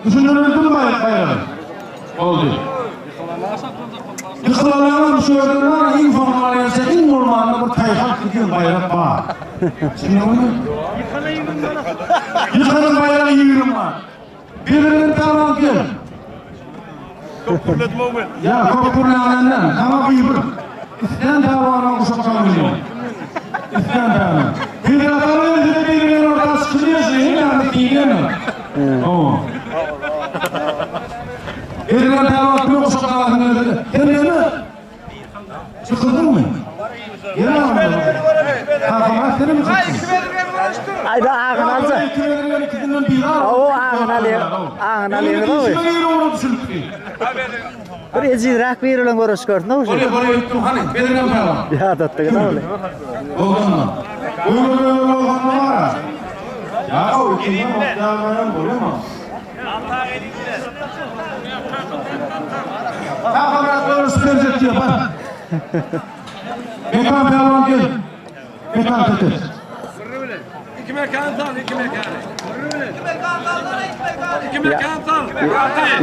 Speaker 1: Düşündirildimi baýragy? Boldy. Ýykylanlaryň şu ýerden bar, iň soňuna barýança iň bolmanda bir taýhak diýen baýrak bar. Düşündiňmi? Ýykanyň baýragy 20 manat. Bir-birinden tamam gel. Ýa köp gürlänenden saňa gyýbyr. Islän pälwanyň guşak çalyny. Islän pälwan. Federasiýanyň özüne bir-birden orta çykylýar, hemmämiz diýilýärmi? Hawa. Federal pälwan kime guşak çalasyn özüne. Sen näme? Çykyldyňmy? Ýene aldy. Kakama senem çykdyň.
Speaker 4: Ayda ağın alsa. O ağın alýar. Ağın alýar. Bir ejizräk biri bilen görüş gördün o şu. Ýadatdy gene ol.
Speaker 1: Ýa o ikinden okýarlaram bolýamy? Kakamyrat görüşüp berjek diýýär, bar. Mekan pälwan gel. Mekan tete.
Speaker 5: İki mekan sal, iki mekan. İki mekan sal.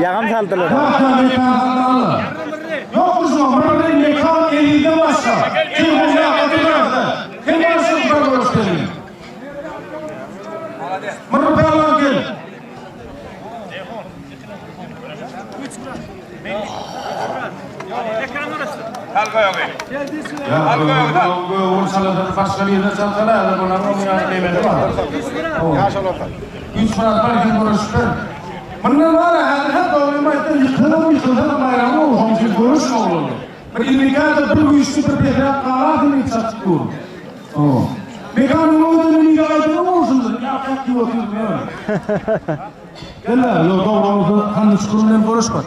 Speaker 4: Ýagam saldylar.
Speaker 1: Ýok mekan saldylar. Ýok şu mırry mekan elinde başga. Kim bu ýa durarda. Kim barşy bir görüşderi. Mırry pälwan gel. Ya bu başga birine çalsana, bular onun ýany demedi bar. Üç Murat bar kim görüşüp Mundan var ya her her doğru maçta yıkılır yıkılır bayramı olsun ki görüş olur. Bir imkanı bir güçlü bir behrat karar değil çatıp dur. Oo. Mekanın o dönemi aydın olsun. Ya yak gibi oturuyor. Gel yo doğru oldu. Hangi çukurundan görüş var.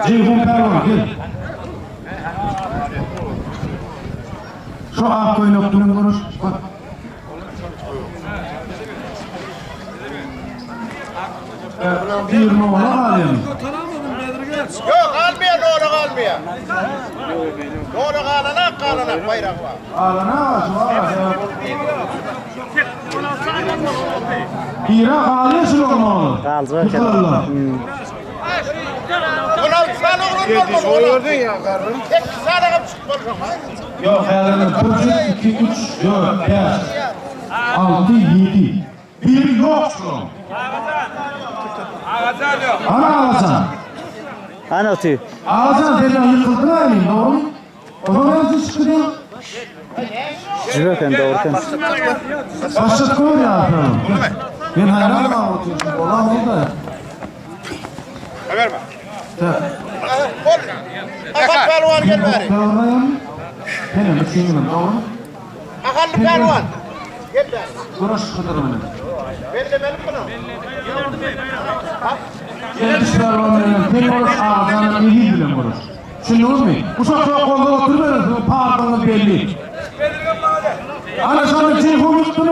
Speaker 1: Ceyhun Pervan gel. Şu ak koynuktunun konuş. Bak. Bir nolu alayım.
Speaker 2: Yok almaya doğru almaya. Doğru kalanak kalanak bayrak var.
Speaker 1: Alana şu var. Bira kalıyor şu olmalı.
Speaker 4: Galjak eken.
Speaker 1: Yıkılırlar.
Speaker 2: 16 tane oğlum var mı? Gördün ya karım. 8 tane kapı çıkmalı.
Speaker 1: Yok herhalde 1, 2, 3, 4, 5, 6, 7. Bir yok şu an. Ana Ağacan.
Speaker 4: Ana otyr.
Speaker 1: Ağacan senden yıkıldı mı elin doğru mu? O zaman nasıl çıktı ya?
Speaker 4: Jüp eken dogry eken.
Speaker 1: Başlat koy ya efendim. Ben hayran mı oturuyorum? Olan oldu.
Speaker 2: Verme. Bol. Akal pehlivan gel bari.
Speaker 1: Kavrayan. Benim üçüncüm doğru mu?
Speaker 2: Akallı pehlivan. Gel bari.
Speaker 1: Kuruş kıdırımını.
Speaker 2: Bellemelim bunu.
Speaker 1: Gelişler onların tek oluş ağzının iyi bilen kuruş. Şimdi olmuyor. Uşak çok kolda oturmuyoruz. Pardonu belli. Ana şunu ceyhun yıktı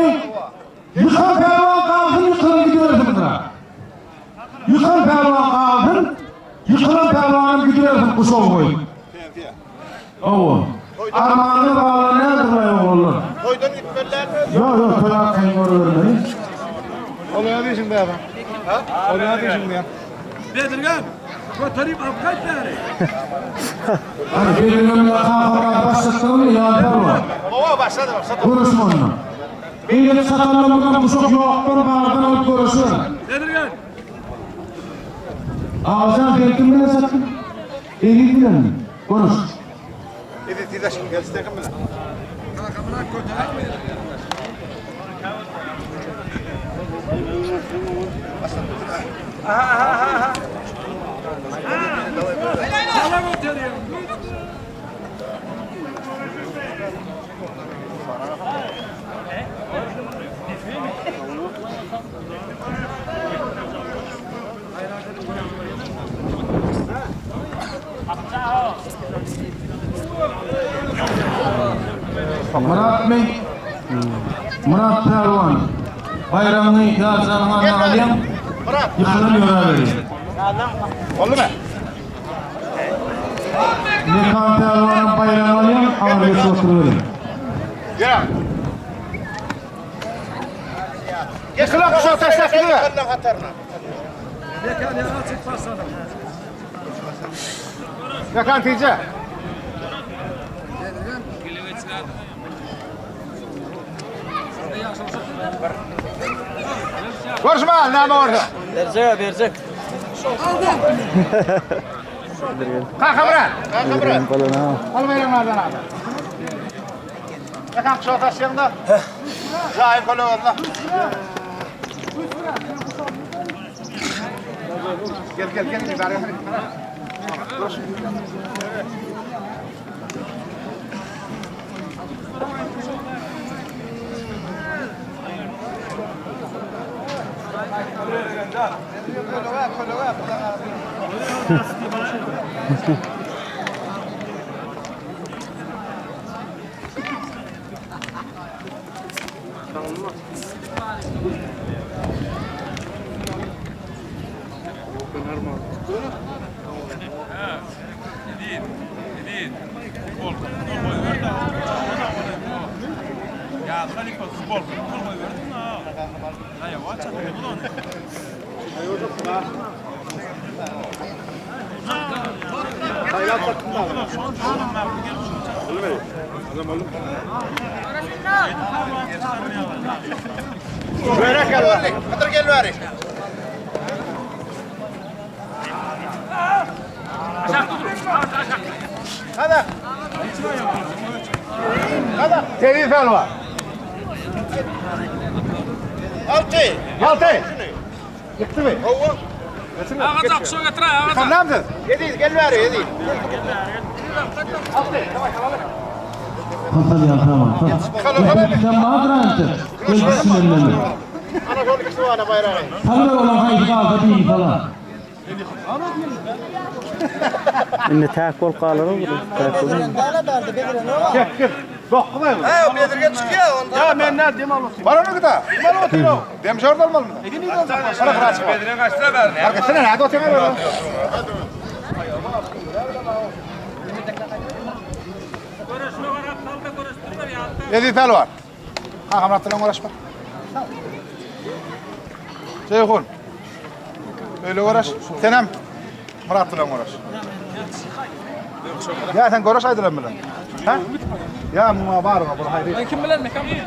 Speaker 1: Yıkan pervan kalsın yıkılın gidiyoruz buna. Yıkan pervan kalsın, yıkılan pervanın gidiyorsun kuşov koy. Oo. Armağanı bağlı nerede buraya oğlum?
Speaker 2: Koydun gitmeliler.
Speaker 1: Yok yok toya kayın vermeyin.
Speaker 5: Bedirgan, götüreyim alıp kaç tane.
Speaker 1: Hani birbirine kahvara başlattığını ya pervan.
Speaker 2: Baba başladı başladı.
Speaker 1: Görüşme onunla. Benim satanlarımdan kuşok yoktur bağırdan alıp görüşür.
Speaker 5: Bedirgan.
Speaker 1: Ağzına ben kim bile sattım? Elin bile mi? Konuş.
Speaker 2: Dedi tidaşım gel istedim mi?
Speaker 5: Sana götüreyim.
Speaker 1: Murat Bey, Murat Pervan. Bayramını yarcanına alayım.
Speaker 2: Murat.
Speaker 1: Yıkılın yola vereyim.
Speaker 2: Oldu mu?
Speaker 1: Mekan Pervan'ın bayrağını alayım, ağır geçi oturuyorum.
Speaker 2: Gel. Yıkılan kuşağı taşlar gidiyor.
Speaker 5: Mekan yana çıkmaz sana.
Speaker 2: Yakan teyze. Görüşme, ne orada?
Speaker 4: Berjek berjek.
Speaker 2: Kalk Murat. Kalk Murat.
Speaker 4: Bolana.
Speaker 2: Al bayramlardan abi. Yakan kuşağı taşlayan da. Zahir kolu orada. Gel gel gel. Bari. Hydyr gel bäri.
Speaker 3: Tebi pälwan.
Speaker 2: Alty.
Speaker 3: Alty. Ýykdymy?
Speaker 2: Hawa.
Speaker 5: Agacak şu getir agacak.
Speaker 3: Kanamsyz.
Speaker 2: Eziz gel bäri Eziz.
Speaker 1: Hasan ya tamam. Sen madrantı. Gel bismillah.
Speaker 2: Ana şol ikisi bar bayrağı.
Speaker 1: Sallar olan haýsy galsa diýip falan.
Speaker 4: Indi täk bolup galar o. Täk bolup.
Speaker 3: Çekir. Dokkumay mı?
Speaker 2: He, Bedirge çykýar onda.
Speaker 3: Ya men ne dem alıp.
Speaker 2: Var onu gıda. Mal oturuyor. Dem şorda almalı mı? Bana kıraç var.
Speaker 6: Bedir'e kaçtıra verdin.
Speaker 2: Arkasına ne oturuyor?
Speaker 3: Eziz pälwan. Kakamrat bilen uğraşma. Ceyhun. Öyle uğraş. Senem Murat bilen uğraş. Ya sen görüş aydylan bilen. Ha? Ya muňa bar bu haýry.
Speaker 5: Ben kim bilen mekan bilen.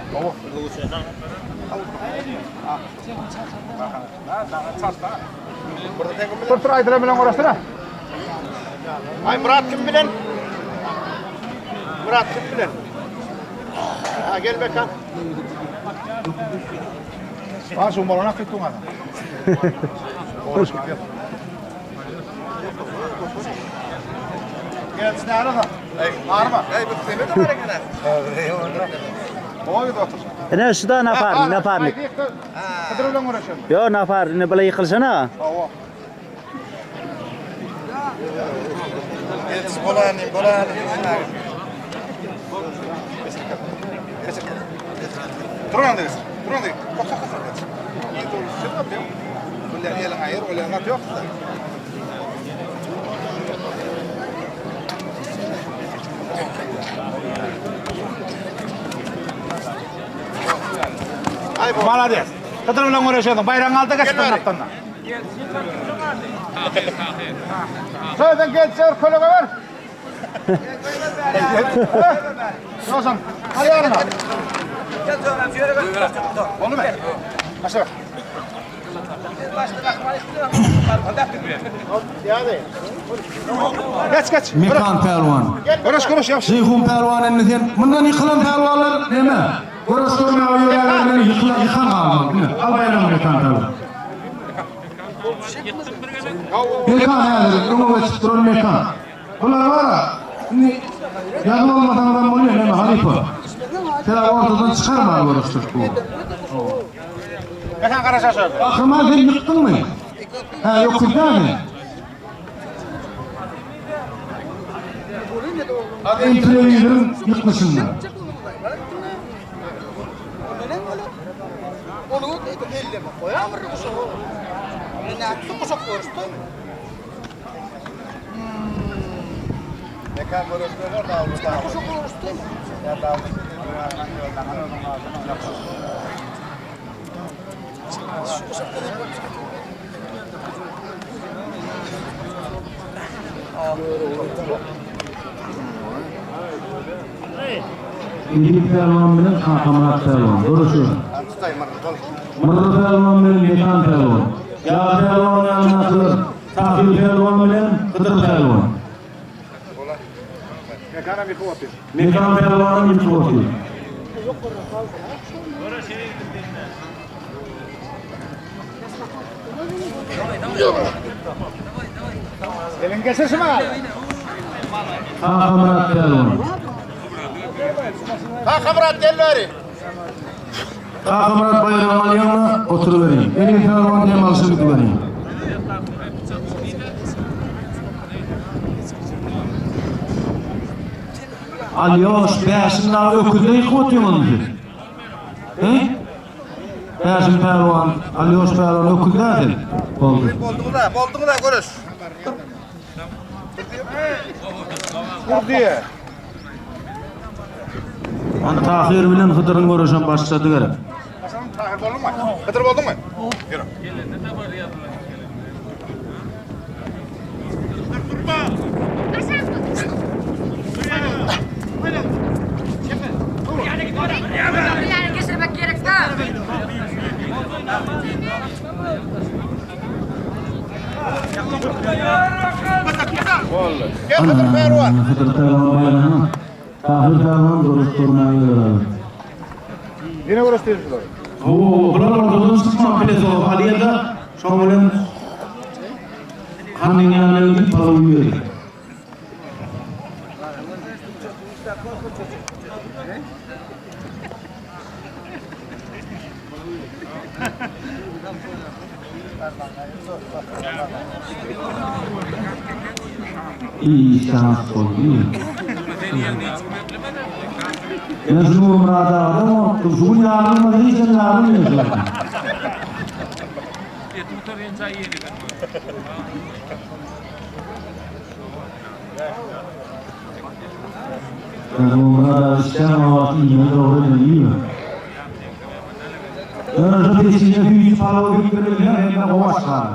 Speaker 3: Tur tur aydylan bilen uğraşdyra.
Speaker 2: Ay Murat kim bilen? Murat kim bilen? Ha gel Bekan.
Speaker 3: Ha şu morona tutun adam. Uğraş gidiyor. Gelsin arada. Arma.
Speaker 2: Ey bu seni de var gene.
Speaker 3: Oy otur.
Speaker 4: Ine şu da napar, naparnik.
Speaker 3: Hydyr bilen uğraşıyorum.
Speaker 4: Yo napar, ine bile ýykylşana.
Speaker 3: Hawa.
Speaker 2: Gelsin bolany, bolany.
Speaker 3: Duran deyiz. Duran deyiz. Kalk kalk kalk. İyi doğru şey yapayım. Böyle elin ayır, öyle anlat yok da. Malades. Hydyr bilen uğraşıyordun. Bayrağın aldı kaçtın aptandan. Zaten gel çağır kolega ver. Ozan, hadi yarına. Oldu mu? Başla bak. Geç geç.
Speaker 1: Mekan pälwan.
Speaker 3: Görüş görüş yavaş.
Speaker 1: Ceyhun pälwan indi sen mundan ýykylan pälwanlar näme? Görüş görmäge ýörägenler ýykylan ýykan galmaly. Ine, Al baýragyny Mekan pälwan. Mekan häzir öňe geçip duran Mekan. Bular var ha. Indi ýazyp almasaňyzam bolýar näme halypa. Sen ortadan çykarma görüşdük bu.
Speaker 3: Mekan kara şaşırdı.
Speaker 1: Kahraman sen ýykdyňmy? Ha, ýok mi? En telewizorun ýykmyşynda.
Speaker 2: Onu elleme koyar mı kuşak? Ne yaptı kuşak görüştü?
Speaker 3: Mekan görüşmeler da oldu.
Speaker 2: Kuşak görüştü.
Speaker 3: Ya da oldu.
Speaker 1: Edip Pälwan bilen Kakamyrat Pälwan görüşür. Mırry Pälwan bilen Mekan Pälwan. Ýa Pälwan ýanyna atylar. Tahir Pälwan bilen Hydyr Pälwan.
Speaker 3: Mekan'a bir kuvvet.
Speaker 1: Mekan Pälwanyň ýykyp otyr.
Speaker 3: Elin geçirsin mi abi?
Speaker 1: Kakamyrat Pälwan.
Speaker 2: Ha Murat gel bäri.
Speaker 1: Kakamyrat baýragyny alýaňda oturyberýin. Elin Pälwan dem alşy gidiberýin. Alýoş, bäşin dagy öküzde ýykyp otyň ony siz. He? Bäşin pälwan, Alýoş pälwan öküzde sen. Boldy.
Speaker 2: Boldu da, boldu da görüş.
Speaker 3: Vur diye.
Speaker 1: Ana Tahyr bilen Hydyryň göreşem başlady gerek.
Speaker 3: Başladyň Tahyr bolduňmy? Hydyr bolduňmy? Ýürü.
Speaker 6: Geçirmek gerek da.
Speaker 3: Gel Hydyr pälwan.
Speaker 1: Hydyr pälwan baýragyna Tahyr pälwan görüş görmäge geler.
Speaker 3: Ýene göreş diýip şular.
Speaker 1: Oo, bular ortadan çykma bilet o alýa-da şoň bilen hanyň ýanyna gidip palaw iýeli. Işan boldy. Men şu Nurmyrat agadan gorkdum. Şu gün ýarylmasa hiç hem ýarylmaýar. Nurmyrat aga içýän wagty iýmeli dogry edin iýme. Ýöne şu peçine süýji palaw gitdirilýär hem-de gowy aşhana.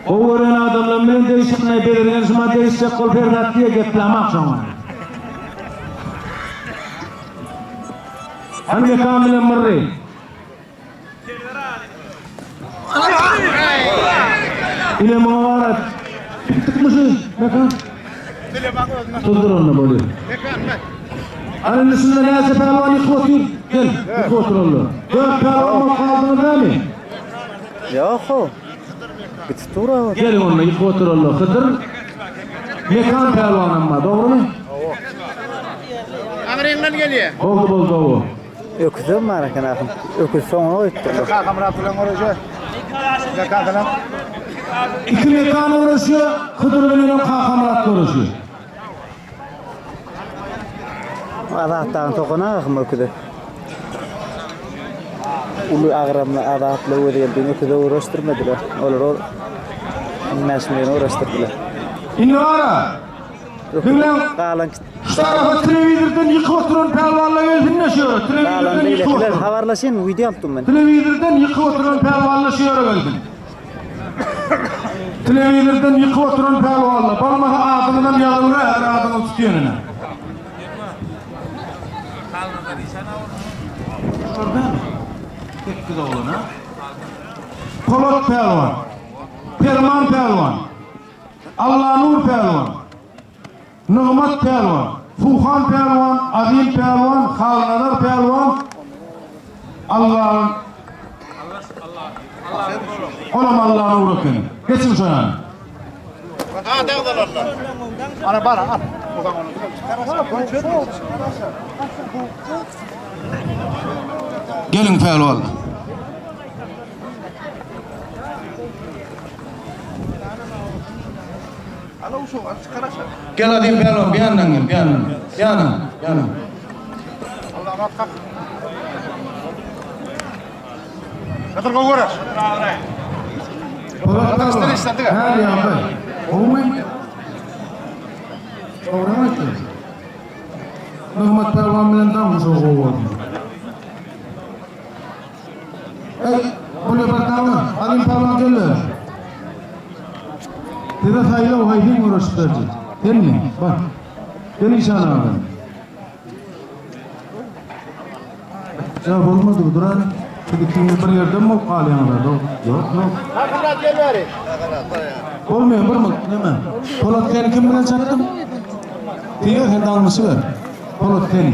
Speaker 1: Gowy gören adamlarym bilen degişip bezirgen şuma degişjek bolup her zat diýe geplämak şoňa. Hany Mekan bilen Myrry. Ine muňa bara bitdikmi şu Mekan? Tuzdur onda bolýar. Hany indi şunda näçe pälwan ýykyp otyr? Gel, ýykyp otur onda. Dört pälwan bolup galdyňyz dämi?
Speaker 4: Ýok-how. Gitip dur aga.
Speaker 1: Geliň onda ýykyp otur onda. Hydyr Mekan pälwanam bar, dogrumy?
Speaker 2: Aňryňdan gelýär.
Speaker 1: Boldy, boldy, owo.
Speaker 4: Öküzem bar eken ahym. Öküz soňuna goýupdyrlar.
Speaker 3: Kakamyrat bilen göreşe. Mekan bilen.
Speaker 1: Iki Mekan göreşýär, Hydyr bilenem Kakamyrat göreşýär.
Speaker 4: Azat dagyň sokana ahym öküzi. Uly agramly Azatly Öwezgeldini öküze uğraşdyrmadylar. Olar ol 15 bilen uğraşdyrdylar.
Speaker 1: Indi bara. Diňläň.
Speaker 4: Galan
Speaker 1: Şu tarafa telewizordan ýykyp oturan pälwanlar gelsin-de şu ýere.
Speaker 4: galan
Speaker 1: Telewizordan ýykyp
Speaker 4: beýlekiler
Speaker 1: oturan.
Speaker 4: habarlaşyn wideo alyp men.
Speaker 1: Telewizordan ýykyp oturan pälwanlar şu ýere gelsin. Telewizordan ýykyp oturan pälwanlar. Bolmasa adyňyzam ýazylgy her adyňyz tutýanyna. Sekiz oglan ha. Polat pälwan. Perman pälwan. Allanur pälwan. Nygmat pälwan. Suhan pälwan, Azim pälwan, Halnazar pälwan. Allah'ın Olam Allanur ekeni. Geçin şu ýana.
Speaker 3: Ana bar al.
Speaker 1: Gelin pälwan. Gel Azim pälwan, bir ýandan gel, bir ýandan. Bir ýandan, bir ýandan.
Speaker 3: Hydyr gowy göreş.
Speaker 1: Polat pälwan.
Speaker 3: işlendi.
Speaker 1: Her ýagdaý. Gowumy? Dogry aýtdyň. Nygmat pälwan bilen daňyş gowy boldy. Ey, bu ne bir daňy? Azim pälwan geldi. Size saýlaw haýsy göreşdirdi? Senmi? Bak. Gel işan abi. Ya bolmady bu duran. Siz ikiniz bir ýerden bolup galýaňyzlar. Ýok, ýok.
Speaker 2: Kakamyrat gel bäri.
Speaker 1: Bolmaýar bir mut, näme? Polat seni kim bilen çatdyň? Diýe sen daňyşy ber. Polat seni.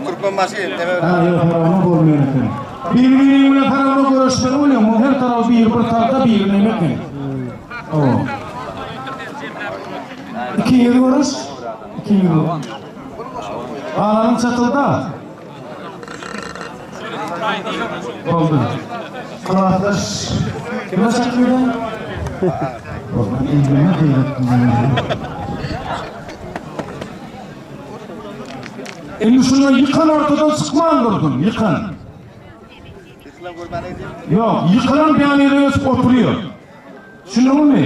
Speaker 2: Türkmenbaşy neme?
Speaker 1: Ha, ýok, haramı bolmaýar eken. Bir-biri bilen haramı göreşmeli bolýar. Bu her tarafy bir bir tarafta bir näme eken. Oo. İkiňiz göreş. İkiňiz. Galanyň çatylda. Boldy. Klasdaş. Kime çatyldy? Boldy. Elime seyrettim. Indi şundan ýykan ortadan çykman durdun, ýykan. Ýok, ýykylan bir ýere geçip oturuyor. Düşündiňizmi?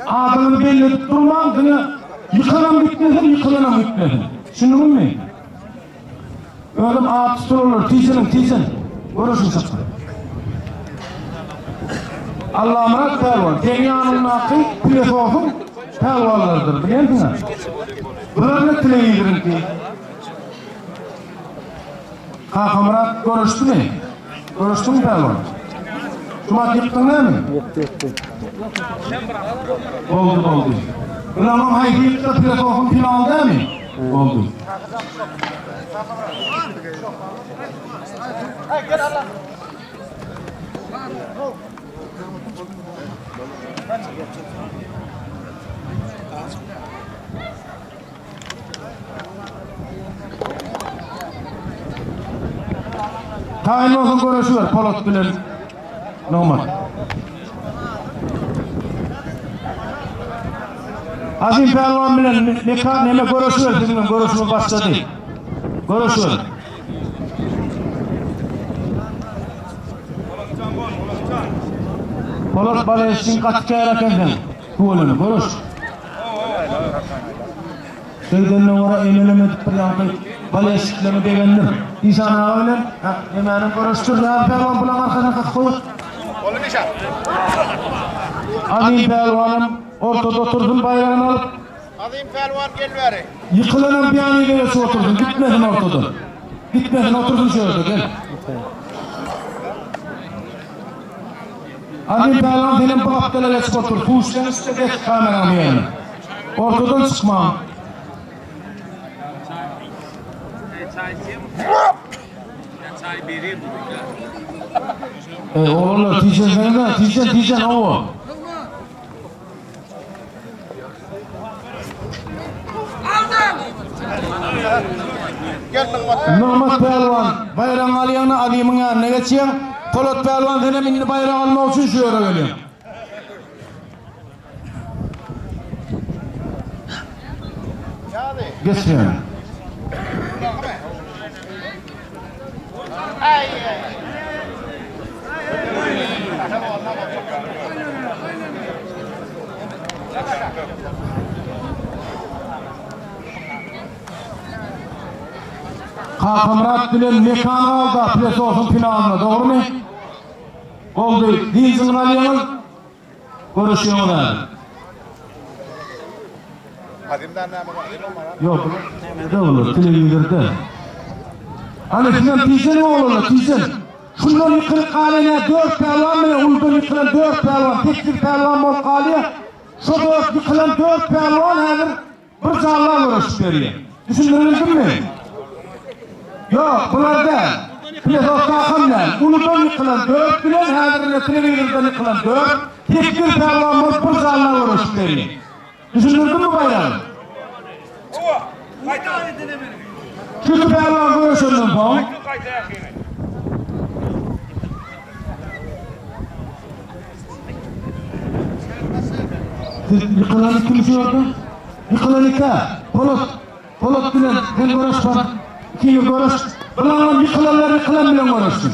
Speaker 1: Adyňyzy belli edip durmaň, diňe ýykanam gitmesin, ýykylanam gitmesin. Düşündiňizmi? Özüm at tutularlar, tijeniň, tijen. Göreşiň çykdy. Allamyrat pälwan, seň ýanyňdaky pilesosyň pälwanlarydyr, bilýänsiň-ä? Bular ne telewizoriňki? Kakamyrat görüşdimi? Görüşdüňmi pälwan? Şumat ýykdyň näme?
Speaker 4: Ýykdy, ýykdy.
Speaker 1: Boldy, boldy. Bularyň haýsy ýyksa filosofyň finaly dämi? Boldy. Taýyn bolsaň göreşiber Polat bilen Nygmat. Azim pälwan bilen Mekan neme göreşiber siziň göreşiňiz başlady. Göreşiber. Polat baleşiň gaty kär eken sen. Tüweleme göreş. Şeýdenden görä emelem edip bir ýaňky bolelşiklerini begendir. Işan aga bilen hä, nemänem göreşdir. Ýaly pälwan bulaň arkasyna kakyp goýup.
Speaker 2: Boldy Işan.
Speaker 1: Azim pälwanam ortada otursyn baýragyny alyp.
Speaker 2: Azim pälwan gel bäri.
Speaker 1: Ýykylanam pianinoda geçip otursyn, gitmesin ortadan. Gitmesin otursyn şu ýerde gel. Azim pälwan senem bu gapdala geçip otur. Suw içseň içde geç kameranyň ýerine. Ortadan çykmaň. Ey oglanlar tijenseňiz-ä, tijen, tijen, owa. Nygmat pälwan, baýragyňy alýaň-da Azymyň ýanyna geçýäň. Polat pälwan senem indi baýrak almak üçin şu ýere gelýäň. Geçýän. Kakamyrat bilen Mekan galda plesosyň finalynda, dogrumy? Boldy. Dynjyňyzy alýaňyz. Görüşýäňiz häzir. Ýok, nede olar, telewizorda. Hany sizem tijen oglanlar, tijen. Şundan ýykylyp galan ýa dört pälwan bilen uludan ýykylan dört pälwan, sekiz pälwan bolup galýar. Şo dört ýykylan dört pälwan häzir Bir jalla göreşip berýär. Düşündirildimmi? Ýok, bular däl. Filosof kakam däl. Uludan ýykylan dört bilen häzir ine telewizordan ýykylan dört, sekiz pälwan bolup bir jalla göreşip berýär. Düşündirdimmi baýragy? Şu iki pälwan göreşenden soň Siz ýykylany kim şu ýerde? Ýykylan ikä. Polat. Polat bilen sen göreş bar. Ikiňiz göreş. Bilaňam ýykylanlar ýykylan bilen göreşsin.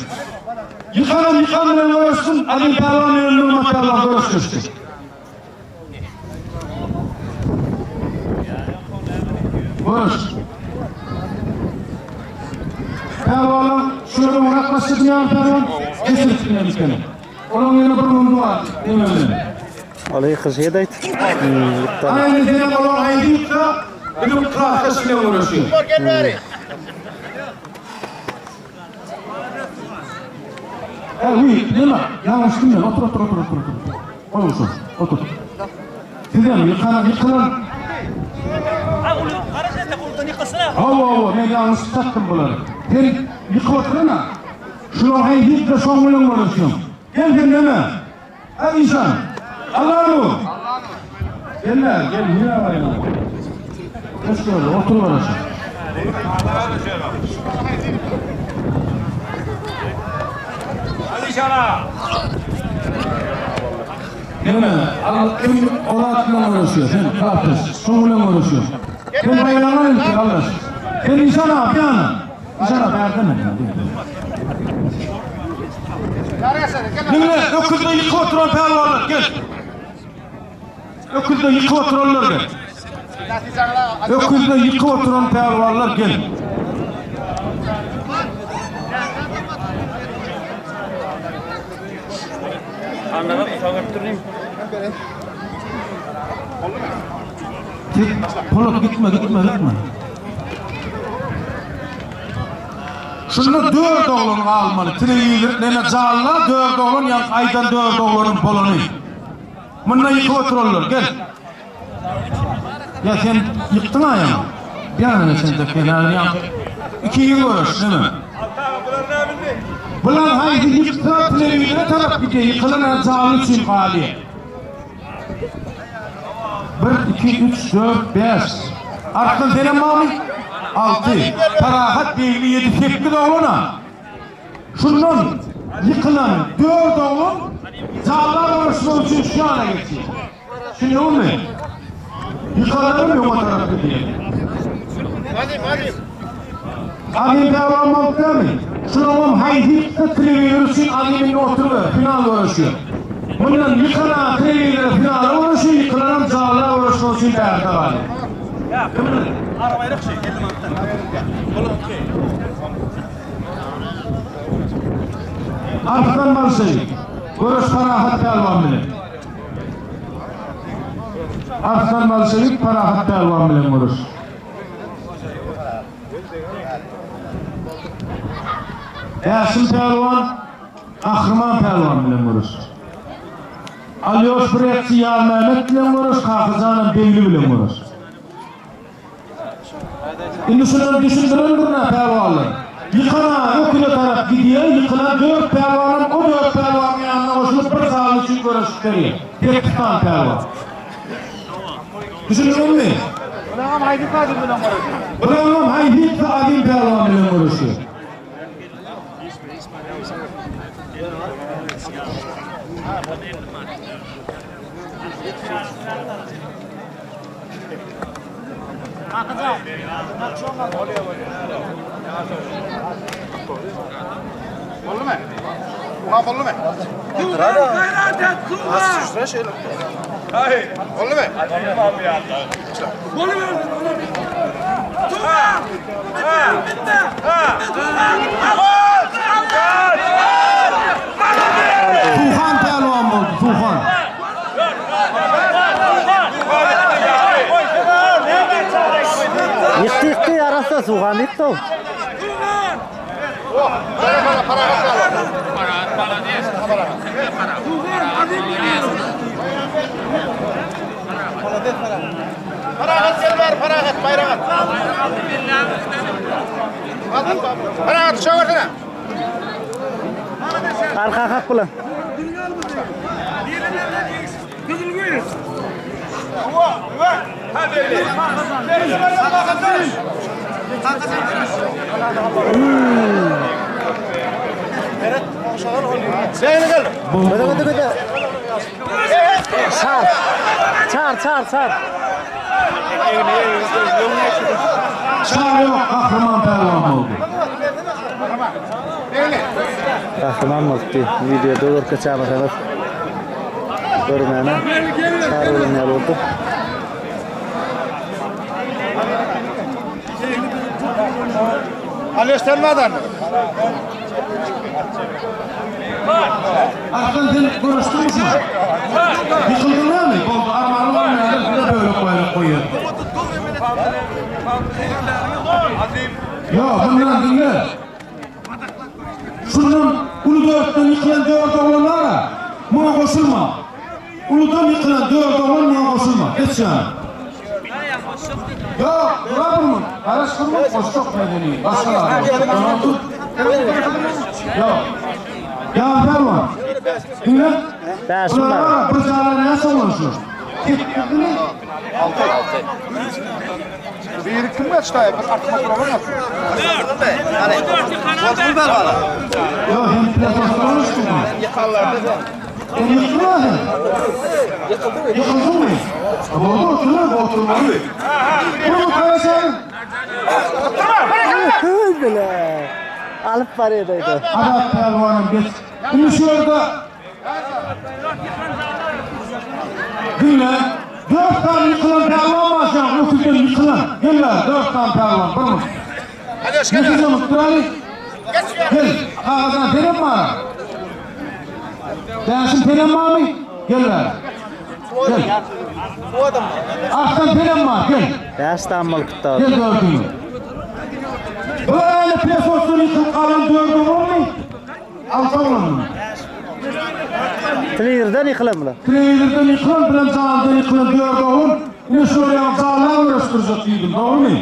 Speaker 1: Ýykanam ýykan bilen göreşsin. Azim pälwan bilen Nurmat pälwan göreşleşsin. Göreş. Pälwanlar şu ýerde uraklaşdy diýýän pälwan. Geçirip bilen ýykany. Olaň ýene bir mundy bar, neme bilen.
Speaker 4: Ol ýykyşy edäýt. Ýykdan.
Speaker 1: Aýny senem olar aýdypda, biziň klasdaş bilen göreşýär.
Speaker 2: Bor gel bäri.
Speaker 1: Ey, uý, neme? Ýalňyşdym men. Otur, otur, otur, otur, otur. Goý şo, otur. Sizem ýykan, ýykylan. Hawa, hawa, men ýalňyş çatdym bulary. Sen ýykyp oturana. Şulaň haýsy şoň bilen göreşýäň? Gel sen neme? Aý işan. Allanur. Gel bäri, gel, nirä barýaň? Geç şöyle, otur göreşe. Neme? Al, kim Orat bilen göreşýär? Sen, kardeş, şoň bilen göreşýäň. Sen baýragyňy al ilki, kardeş. Sen işan abi, ýana. Işan abi, bärden. Diňle, öküzde ýykyp oturan pälwanlar, gel. Öküzde ýykyp oturanlar gel. Öküzde ýykyp oturan pälwanlar gel. Polat gitme gitme gitme. Şunda dört oglan galmaly. Telewizor neme jalla dört oglan ýa aýdan dört oglanyň bolany. Munda ýykyp oturanlar gel. Ýa sen ýykdyň aýaňy. Ýanyna sen de kenar ýa. Ikiňiz görüş neme. Bular haýsy ýyksa telewizora tarap gidýär, ýykylan jally üçin galýar. Bir, iki, üç, dört, bäş. Arslan senem barmy? Alty. Parahat Begli ýedi, sekiz oglan-a. Şundan ýykylan dört oglan jallar görüşmek üçin şu ýana geçýär. Düşündiňizmi? Ýykanlaram öňe tarap gidýär. Azim pälwan bolup dälmi? Şulaňam haýsy ýyksa telewizor üçin Azim indi oturyber, final göreşýär. Mundan ýykana telewizora finala göreşýär, ýykylanam jalla göreşmek üçin bärde galýar. Kim bilen? Arslan Balşeýew. Göreş Parahat pälwan bilen. Arslan Balşeýew Parahat pälwan bilen göreş. Bäşim pälwan Gahryman pälwan bilen göreş. Alýoş Brekçi Ýazmämmet bilen göreş, Kakajanam Begli bilen göreş. Indi şundan düşündirendirin-ä pälwanlar. Ýykana öküze tarap gidýär, ýykylan dört pälwanam o dört pälwanyň ýanyna goşulyp bir sany üçin göreşip berýär. Sekiz sany pälwan. Düşündiňizmi?
Speaker 3: Bulaňam haýsy Azim bilen göreşýär?
Speaker 1: Bulaňam haýsy Azim pälwan bilen göreşýär?
Speaker 3: Boldumy? Uha boldumy? Boldumy?
Speaker 1: Suhan pälwan boldy, Suhan.
Speaker 4: Ýykdy ýykdy arassa Suhan ýykdy.
Speaker 2: Parahat gel bar, parahat, bayrak at. Parahat şo görsene.
Speaker 4: Arka kak bulan. Göde göde göde. Çar. Çar çar çar.
Speaker 1: Çar yok, Gahryman pälwan boldy.
Speaker 4: Gahryman bolupdy. Videoda görkeçämasaňyz görmäne çar bolan ýaly boldy.
Speaker 2: Alýoş sen madan.
Speaker 1: Arslan sen görüşdüňmi şuna? Ýykyldyň näme? Boldy, armany bolmaýar, size bölek baýrak goýýar. Ýok, bundan diňle. Şundan uly dörtden ýykylan dört oglan bar-a, muňa goşulma. Uludan ýykylan dört oglan muňa goşulma. Geç ýana. Ýok, durarmyň? Garaşdyrma, goşjak medeni. Başga zat goşjak. Ýok. Ýa pälwan. Diňle.
Speaker 4: Bäşim
Speaker 1: Bular
Speaker 4: bar.
Speaker 1: bar, bir jana näçe oglan şu? Sekizmi?
Speaker 3: Biri kim geçdi? Bir artma kuralan yaptı.
Speaker 1: Ýok, hem plasmasy konuşdun mu? Sen ýykdyň mı sen? Ýykyldyň mı? Boldy, oturma, oturmaly. Bunu karaşan.
Speaker 4: Bile. Alyp barýar
Speaker 1: Azat pälwanam geç. Indi şu ýerde Diňle. Dört sany ýykylan pälwan bar şu ýaňky öküzden ýykylan. Gel bäri, dört sany pälwan, bir minut.
Speaker 2: Alýoş gel.
Speaker 1: Ýüzüne mutduraly. Gel, kagazyna senem bar. Bäşim senem barmy? Gel bäri. Gel. Arslan senem bar, gel.
Speaker 4: Bäş sany bolup
Speaker 1: Gel dördüňi. Bular ýaly pesosdan ýykylyp galan dördüň bolmy? Alty oglanmy?
Speaker 4: Telewizordan ýykylan bular.
Speaker 1: Telewizordan ýykylan bilen jandan ýykylan dört oglan. Ine şular ýaly janlar göreşdirjek diýdim, dogrymy?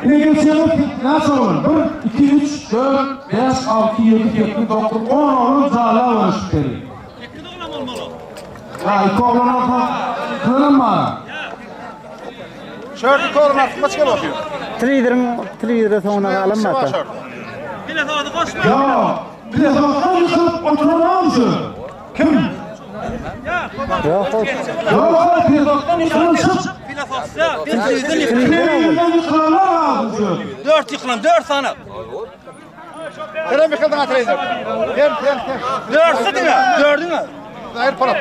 Speaker 1: Ine geçeňiz näçe oglan? Bir, iki, üç, dört, bäş, alty, ýedi, sekiz, dokuz, on oglan janlar göreşip berýär. Ha, iki oglan bolsa, ýykylanam bar.
Speaker 3: Şördi iki oglan artykmaç gelip otyr.
Speaker 4: Telewizoryň telewizora soňuna galan bata.
Speaker 1: Ýok, pilesosdan ýykylyp oturanam şu. Kim?
Speaker 4: Ýok, ol
Speaker 1: Ýok, pilesosdan ýykylan şyk. Telewizordan ýykylanlar azmy şu?
Speaker 5: Dört ýykylan, dört sany.
Speaker 3: Senem ýykyldyň ha telewizor. Gel, gel, gel.
Speaker 5: Dörtsi diňe, dördüňe.
Speaker 3: Aýyr Polat.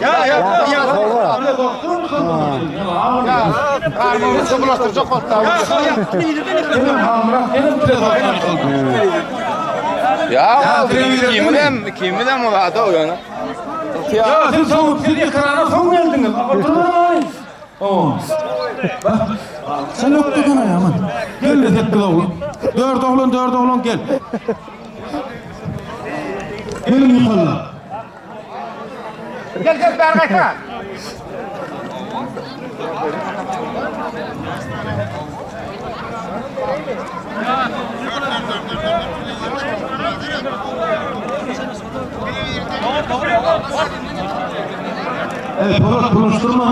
Speaker 5: Ya ya ya.
Speaker 3: Garmyny bulaşdyrjak boldy.
Speaker 2: Ya ikimizem ikimizem o da o yana.
Speaker 1: Ya siz soň siz ekrana soň geldiňiz. Oturan Oo. Bak. Sen öptü gene aman. Gel de sekiz oğlum. Dört oğlum, dört oğlum gel. Gelin yukarıda.
Speaker 3: Gel gel bäri gaýta.
Speaker 1: Ey Polat buluşturma.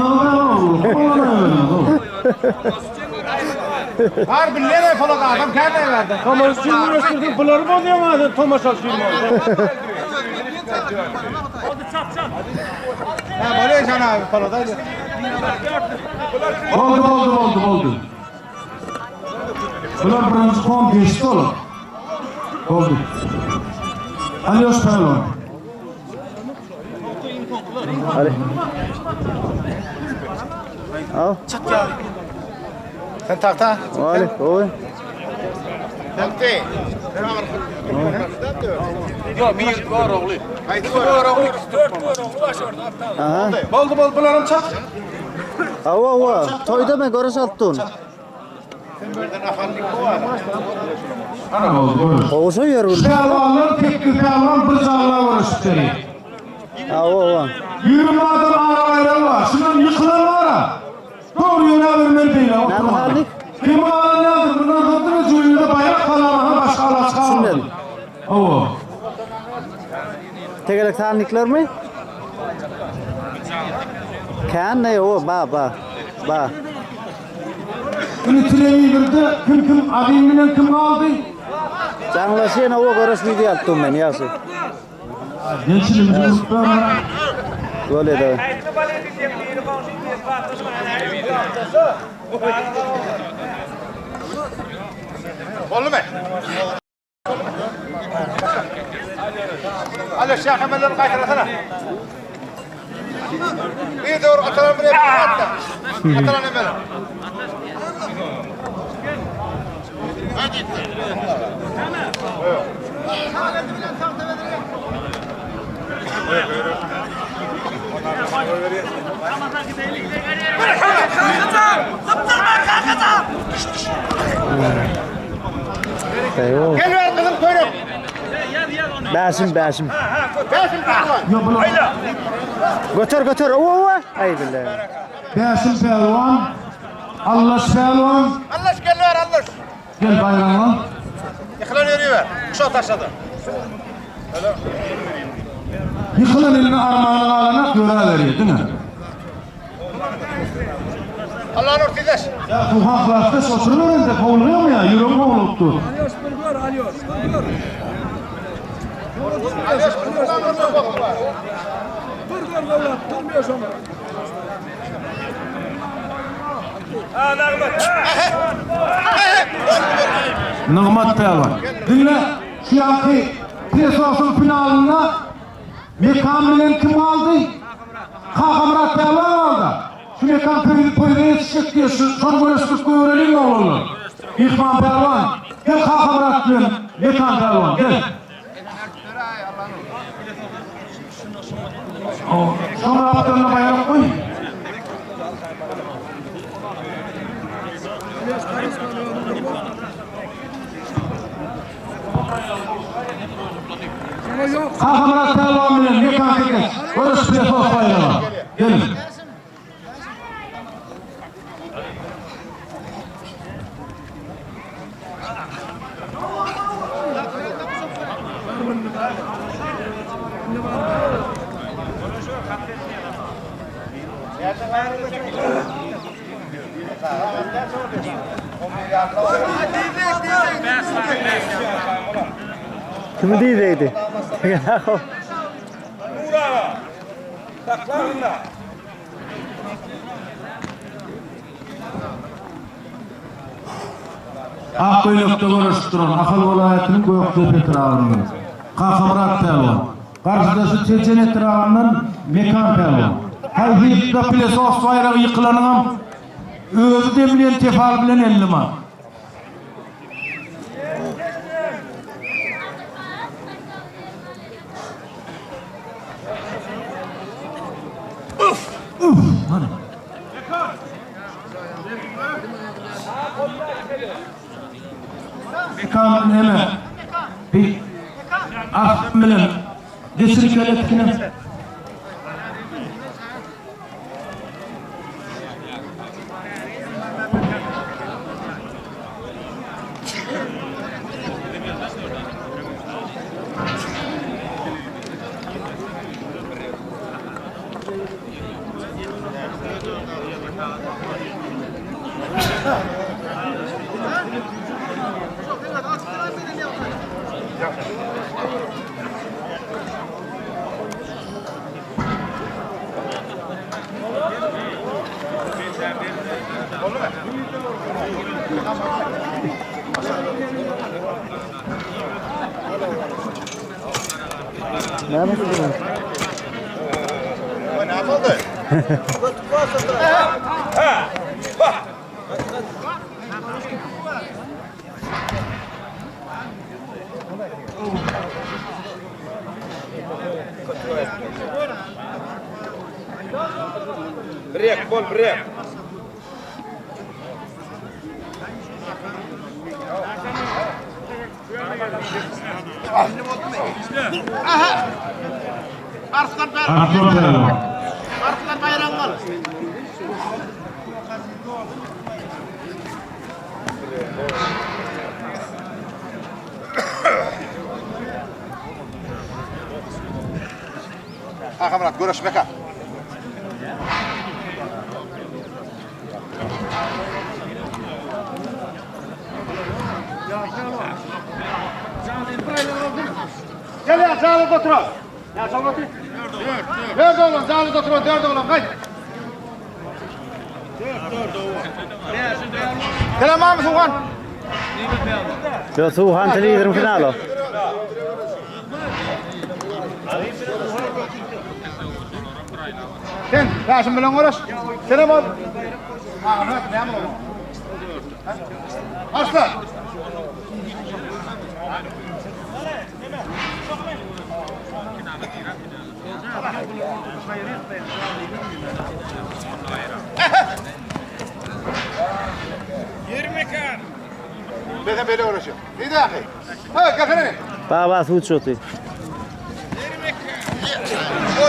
Speaker 1: oğlum.
Speaker 3: Har bilýän Polat adam kärde verdi. Ha bolýar sen abi Polat hadi.
Speaker 1: Oldu oldu oldu oldu. Bular birinci kom geçti oğlum. Oldu. Alyoş Pehlivan.
Speaker 4: Hadi. Al.
Speaker 3: Sen tagta.
Speaker 4: Hadi, oý.
Speaker 2: Tagty.
Speaker 4: Aha.
Speaker 1: Boldu boldu bularım çak.
Speaker 4: Awa, awa. Toýda men görüş alyp
Speaker 1: Ana oldu buyur.
Speaker 4: Gowşa ýer gül.
Speaker 1: Pehlivanlar tek bir pehlivan bir canla uğraşıp
Speaker 4: Awa, awa.
Speaker 1: Yürüme adam ara bayrağı var. Şundan yıkılan var ha. Doğru yöne vermeli değil.
Speaker 4: Ne mahallik?
Speaker 1: Kim alan nedir? Bundan sonra cümlede bayrak falan ha başka alaç kalmadı.
Speaker 4: Düşünmedim.
Speaker 1: Oo.
Speaker 4: Tegelek sanliklermi? Kän ne o ba ba. Ba.
Speaker 1: Bunu televizorda kim kim abim bilen kim aldı?
Speaker 4: Jaňlaşýan o görüş video yaptım men ýagşy.
Speaker 1: Gençliğimizi unutma.
Speaker 4: Böyle de.
Speaker 3: Boldy my? Alýoş ýa hemenler gaýtarasana. Bir döwür atalan bir atla. Atalan hemen.
Speaker 4: Eýo.
Speaker 3: Gel ver gyzyl köýnek.
Speaker 4: Bäşim bäşim.
Speaker 3: Bäşim pehliwan.
Speaker 1: Yo bunu
Speaker 4: Götür götür. Owa owa. Aý billahi.
Speaker 1: Bäşim Pehlivan. Allah Pehlivan.
Speaker 3: Allaş gel ver Allaş.
Speaker 1: Gel bayrağına.
Speaker 3: Ýykylan ýörüber. Kuşa taşladı.
Speaker 1: Yıkılan elini armağanı alana göre veriyor değil mi?
Speaker 3: Allah'ın ortaydaş.
Speaker 1: Ya Tuhan klastes oturuyor önde kovuluyor mu ya? Yüreğim kovuluptu.
Speaker 3: Alyoş buradan buradan bak.
Speaker 1: Nigmat Pehlivan. Dinle şu ýanky Pesosyň finalynda Mekan bilen kim aldy? Kakamyrat pälwan galda. Şu Mekan pöýzi pöýze ýetişjek diýe şu şony göreşdirip goýbereliň oglanlar. Myhman pälwan, gel Kakamyrat bilen Mekan pälwan, gel. Şoň gapdalyna baýrak goý. Kakamyrat pälwan bilen Mekan Tekeş göreş plesos baýraga. Geliň.
Speaker 4: Kimi diýdeydi?
Speaker 1: Ak köýnekde göreşip duran Ahal welaýatynyň Gökdepe etrabyndan Kakamyrat pälwan. Garşydaşy Tejen etrabyndan Mekan pälwan. Haýsy ýykda pilesos baýragy ýykylanyňam özi demleýän tefal bilen 50 manat. Üf! Hany. Mekan neme? Bir arslan bilen geçirik eletgine.
Speaker 4: Näme diýdiň?
Speaker 2: Ne oldu?
Speaker 5: Brek bol brek.
Speaker 1: Arslan pälwan.
Speaker 2: Arslan bayram al.
Speaker 3: Kakamyrat göreş Mekan.
Speaker 2: Gel ya sağlık otur. Ya sağlık otur. Dört oğlum sağlık otur. Dört oğlum kaç.
Speaker 3: Selam abi Suhan.
Speaker 4: Yo Suhan telewizoryň finaly.
Speaker 3: Sen Raşim bilen göreş. Selam abi. Kakamyrat näme oldu? Arslan. Ben böyle uğraşıyorum. Neydi akı? Ha, gelsene.
Speaker 4: Baba suw çökdi.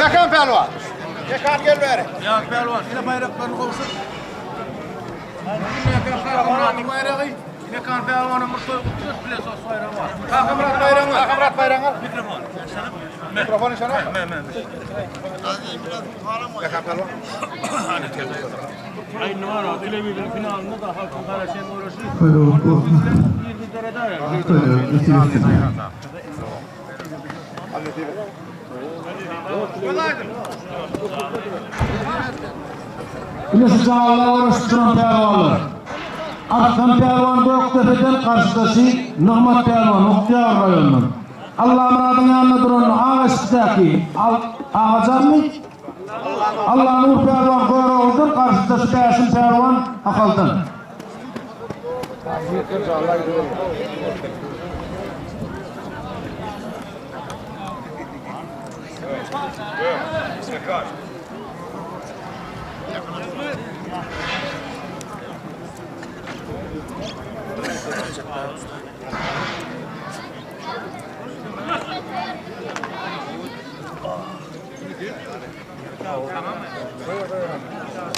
Speaker 3: Mekan pehlivan. Mekan gel beri.
Speaker 5: Ya pehlivan yine bayraklarını kovsun. Mekan bayrağı. Mekan pehlivanın bir soy kutusu plesos bayrağı var.
Speaker 3: Kakamırat bayrağı. Kakamırat bayrağı.
Speaker 5: Mikrofon.
Speaker 3: Mikrofonu sana.
Speaker 5: Me me.
Speaker 3: Mekan pehlivan.
Speaker 5: Ay ne var o televizyon finalinde da halkın kardeşlerine uğraşıyor.
Speaker 1: Ine şu canlar göreşip duran pälwanlar. Arslan pälwan Gökdepeden garşydaşy Nygmat pälwan Oktýabr raýonyndan. Allamyradyň ýanynda duran Agaçdäki Agajanmy? Allanur pälwan Görogludan, garşydaşy Bäşim pälwan Ahaldan.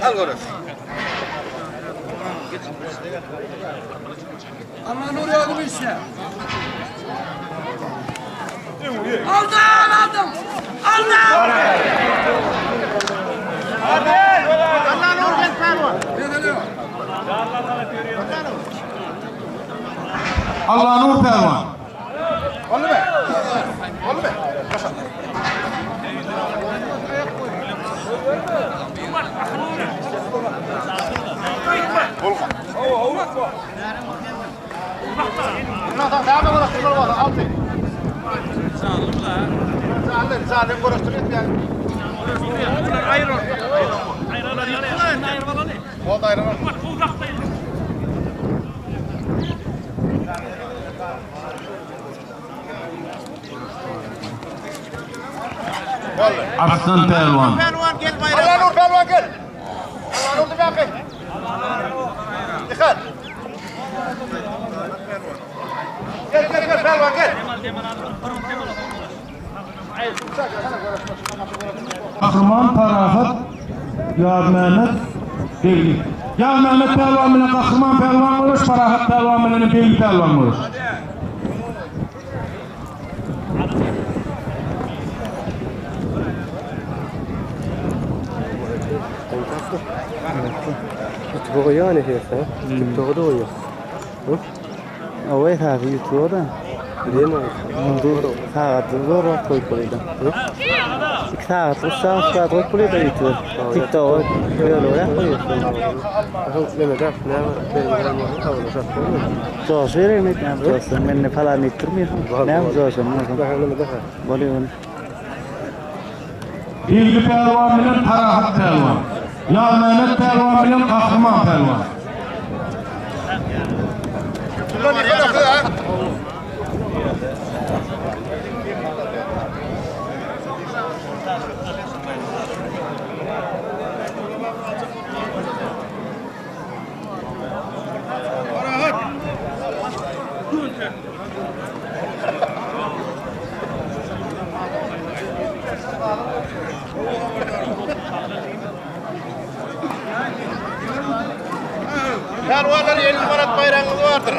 Speaker 2: Al görüş.
Speaker 6: Aldım aldım. Aldım.
Speaker 1: Allanur pälwan.
Speaker 2: Oldu mu? Oldu mu? Başa. Olma. Bundan sonra daha da görüştürme var. Altı. Canlı, canlı görüştürme yani. O da ayrı var.
Speaker 1: Arslan pälwan.
Speaker 2: Allah nur pehlivan gel. Allah nur bir akı. Dikkat. Gel gel gel pehlivan gel.
Speaker 1: Gahryman Parahat Ýazmämmet Begli. Ýazmämmet pälwan bilen Gahryman pälwan göreş, Parahat pälwan bilen Begli pälwan göreş.
Speaker 7: YouTube'a goýýar ýa herse. TikTok'a da goýýar.
Speaker 4: Owa esasy YouTube'a da.
Speaker 7: Bilýän
Speaker 4: Dur, sagatly zor wagt goýup bolýar. 2 sagat, 3 sagat sagat goýup bolýar YouTube'a. TikTok'a bölüp goýup goýýar.
Speaker 7: Neme de, näme benim
Speaker 4: Joş bereyim etmem joşsun. Men ne falan ettirmiyorsun. Näme joşum?
Speaker 7: Neme de.
Speaker 4: Bolýar.
Speaker 1: Begli pälwan bilen Parahat pälwan. Ýazmämmet pälwan bilen Gahryman pälwan.
Speaker 2: Bundan ne kadar ha? Pehlivanlar 50 manat bayrağımız vardır.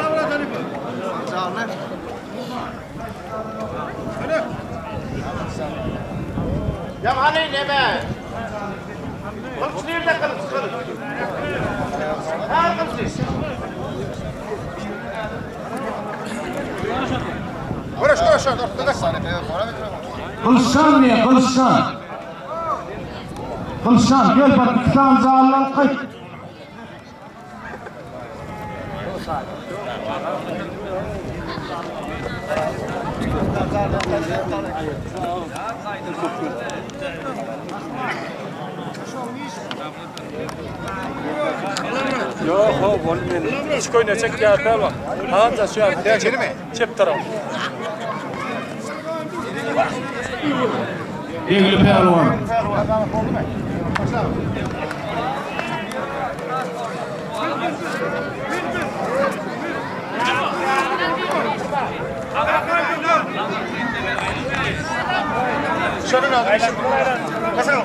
Speaker 2: Ya hani ne be? Kılıç nerede kılıç kılıç? Her kılıç. Görüş görüş dur dur.
Speaker 1: Gylyçjan diye, Gylyçjan. Gylyçjan gel bak iki sany janly gaýt.
Speaker 5: Yok o bolmen. Üç koyuna çek ya pehlivan. Anca şu an.
Speaker 2: Gerçeğini mi?
Speaker 5: Çep taraf.
Speaker 1: Begli pälwan.
Speaker 2: Şunun adı. Mesela.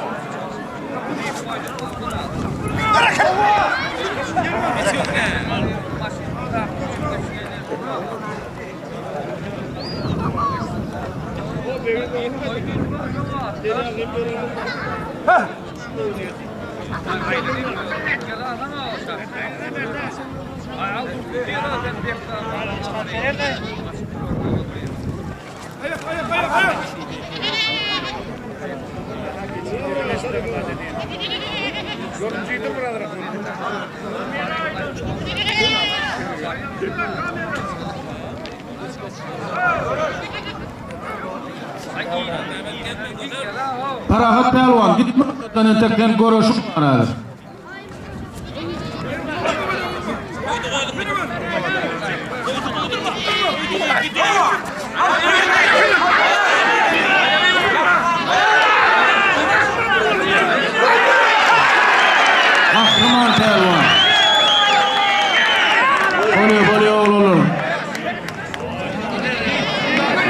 Speaker 1: Parahat pälwan gitme ortadan entek sen göreşip bar häzir. Gahryman pälwan. Bolýar, bolýar oglanlar.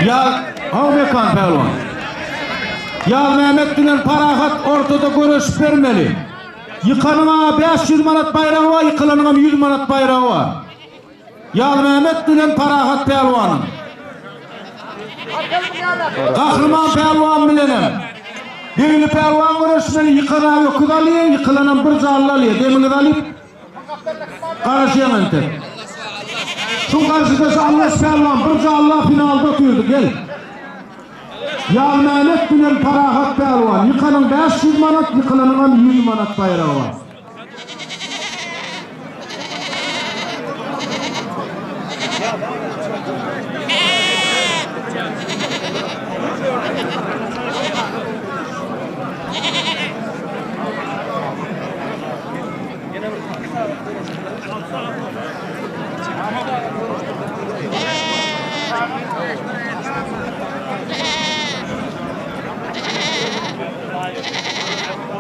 Speaker 1: Ýa, haw Mekan pälwan. Ýazmämmet bilen Parahat ortada göreşip bermeli. Ýykanyň-a 500 manat baýragy bar, ýykylanyňam 100 manat baýragy bar. Ýazmämmet bilen Parahat pälwanyň. Gahryman pälwan bilenem. Begli pälwan göreşmeli, ýykana öküz alýar, ýykylanam bir janly alýar. Demiňizi alyp, Garaşýaň entek. Şu garşydaşy Allaş pälwan bir jalla finalda otyrdy gel. Ýazmämet bilen Parahat pälwan ýykanyň 500 manat ýykylanyňam 100 manat baýragy bar.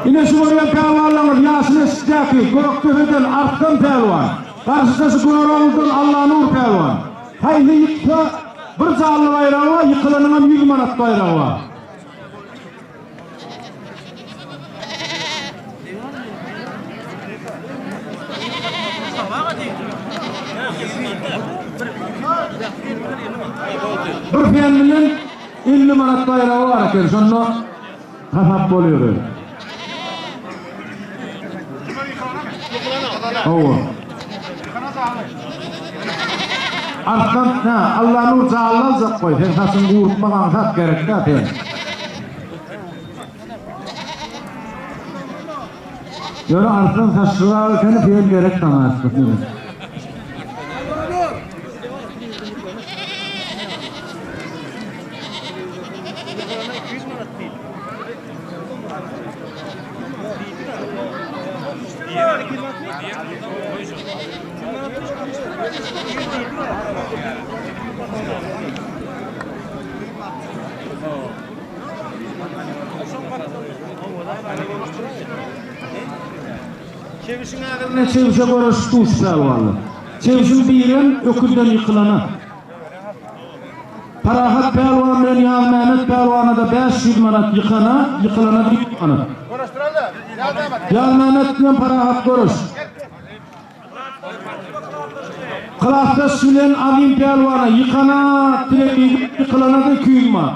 Speaker 1: Ine şu görýän pälwanlaryňyz ýaşyl eşikdäki Gökdepeden Arslan pälwan, garşydaşy Görogludan Allanur pälwan. Haýsy ýyksa bir janly baýragy bar, ýykylanyňam 100 manat baýragy bar. Bir fen bilen 50 manat baýragy bar eken, şonda hasap bolýar. Hawa. Arslan, ha, Allanur jally aljak goý, sen saçyňy gurutmak aňsat gerek-dä sen. Ýöne Arslan saçlyrak ekeni fen gerek saňa Arslan. Çebişiň çebişe göreş duş pälwanlar. Çebişiň birem öküzden ýykylana. Parahat pälwan bilen Ýazmämmet pälwana-da 500 manat ýykana, ýykylana 100 manat. Ýazmämmet bilen Parahat göreş. Klasdaş bilen Azim pälwana ýykana telewizor, ýykylana-da 200 manat.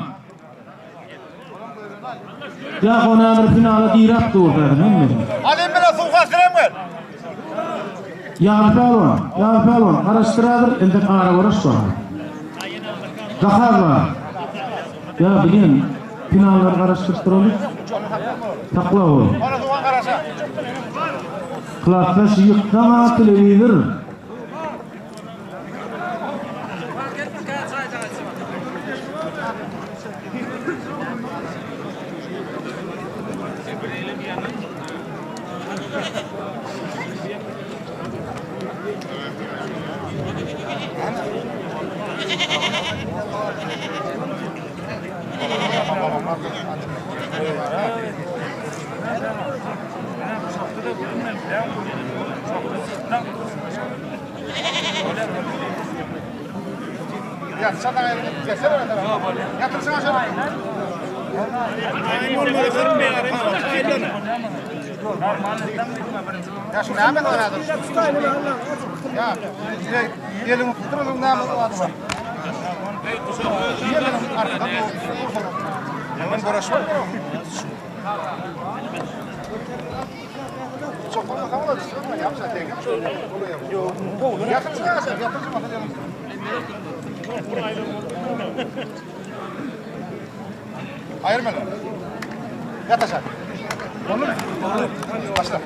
Speaker 1: Ýa ony bir finala diräp dur zaten hemme.
Speaker 2: Alim bilen suwha krem gel.
Speaker 1: Ýaz pälwan, ýaz pälwan, garaşdyradyr, entek ara göreş bar. Zakaz bar. Ýa bilýän, finallary garaşdyryp duraly. Sakla ol.
Speaker 2: Ona suwhan garaşa.
Speaker 1: Klasdaş ýyksaň-a telewizor.
Speaker 2: Ya şu näme oýnadyň? Ya, eliňi tutdurdyň näme oýnadyň?
Speaker 3: Men göreş var.
Speaker 2: Çok olmasa olur. Yapsa tek. Yatırsın aşağı, yatırsın bakalım.
Speaker 3: Ayırma lan.
Speaker 2: Yat aşağı. Olur mu? Başla.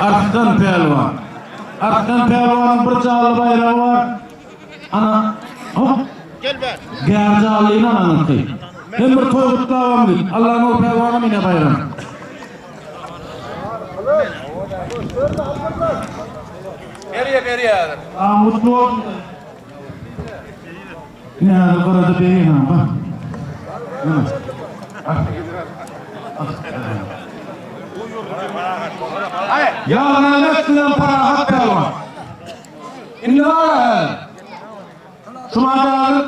Speaker 1: Arslan pälwan. Arslan pälwanyň bir janly baýragy bar. Ana. Hop. Gärji alyna aňyrky. Hem bir toý gutlabam git. Allanur pälwanam ine baýram.
Speaker 5: Berýär, berýär.
Speaker 1: Aň gutly bolsun. Ine häzir gyrada berýän bak. Ýagnamet bilen parahat pälwan. Indi bar häzir. Şu madalyk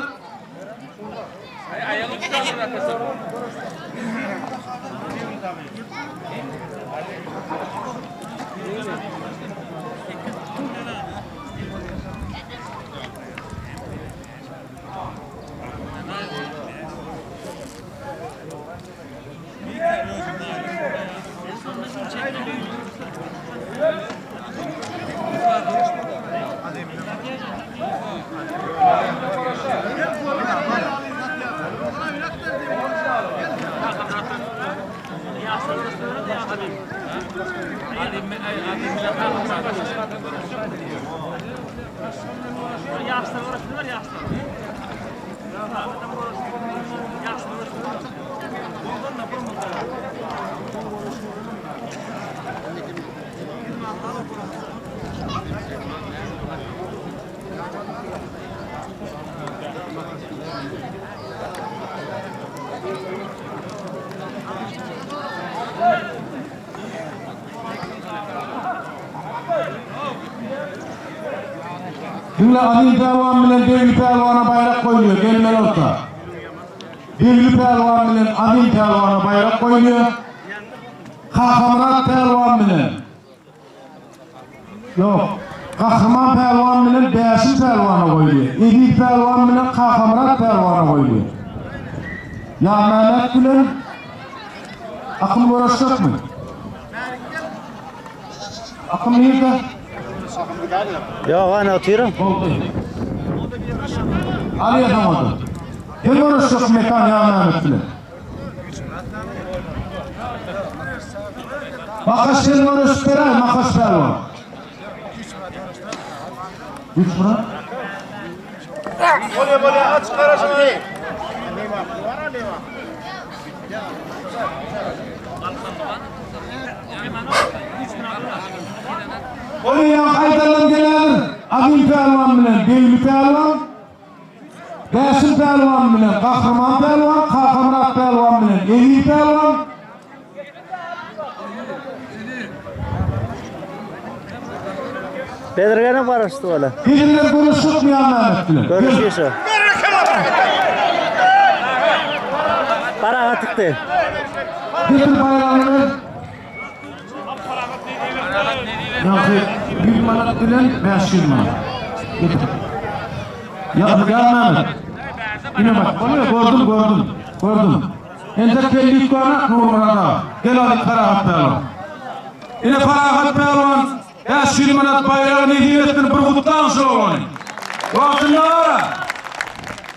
Speaker 1: Diňle Aziz pälwan bilen Begli pälwana baýrak goýulýar, gelmeli orta. Begli pälwan bilen Aziz pälwana baýrak goýulýar. Kakamyrat pälwan bilen Ýok. Gahryman pälwan bilen Bäşim pälwana goýulýar. Eziz pälwan bilen Kakamyrat pälwana goýulýar. Ýazmämmet bilen Akym göreşjekmi? Akym nirde?
Speaker 4: Ýok, ana otyryn.
Speaker 1: Boldy. Alýasaň onda. Sen göreşjek Mekan Ýazmämmet bilen. Makaş sen göreşip beräý, Makaş pälwan. Güýçmyrat.
Speaker 2: Bolýa bolýa aç garaşyny.
Speaker 1: Bolýa haýdalan gelädir. Azim pälwan bilen Begli pälwan. Bäşim pälwan bilen Gahryman pälwan, Kakamyrat pälwan bilen Eziz pälwan.
Speaker 4: Bezirgenem garaşdy ola.
Speaker 1: Bizimle görüşüp mi Mehmet bilen?
Speaker 4: Görüşüyor şu. Parahat tıktı.
Speaker 1: Getir bayrağını ver. Ýagny 100 manat bilen 500 manat. Getir. Ya gel Mehmet. Yine bak, onu gördüm gördüm. Gördüm. Entek belli gana Nurmurad aga. Gel hadi Parahat pälwan. Ine Parahat pälwan 500 manat baýragy nesip etsin bir gutlaň şu oglany. Wagtynda ara.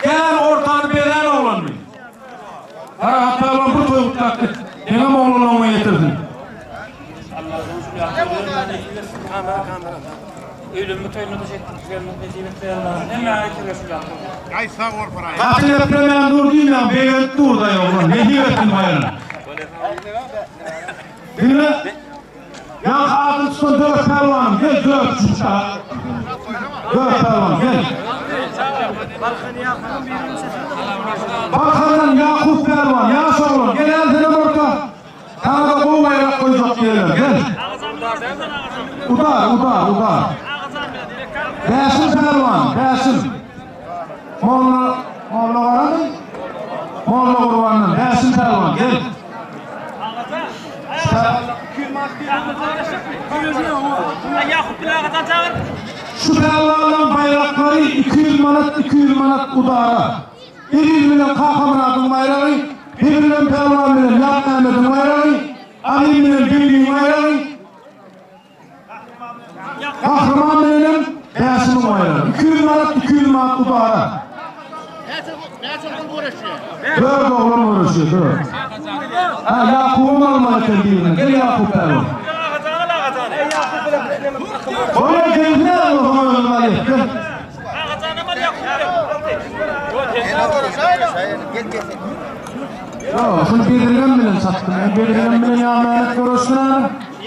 Speaker 1: Gel ortany beren oglanmy. Parahat pälwan bir toý gutlap git. Seňem oglanlaryňa ýetirsin.
Speaker 8: Öýlenme toýuna-da şeýtdik, gelmek nesip etse Allahym. Hemmäňe ýetirsin ýagty.
Speaker 3: Aý sag bol Parahat.
Speaker 1: Gaty geplemän dur diýmäň, begenip dur daýy oglan. Nesip etsin baýram. Diňle. Ýaňky adyny tutan dört pälwanym, gel dört Dört pälwan, gel. Balkandan Ýakup pälwan, ýaş oglan, gel äl senem orta. Saňa-da gowy baýrak goýjak diýerler, gel. Udar, udar, udar. Bäşim pälwan, Bäşim. Molla, Molla Garamy? Molla Gurbandan, Bäşim pälwan, gel. Şu pälwanlaň baýraklary 200 manat, 200 manat udara. Eziz bilen Kakamyradyň baýragy, Begrilen pälwan bilen Ýazmämmediň baýragy, Azim bilen Begliň baýragy, Gahryman bilenem Bäşimiň baýragy. 200 manat, 200 manat udara. Dört oglan göreşýär, dört. Ha, Ýakubam almaly eken birine. Gel Ýakup pälwan. Bolýar, gelsene, Allahym özüni alýar. Gel. Ýok, şuny Bedirgen bilen çatdym. Men Bedirgen bilen Ýazmämmet göreşsin hany.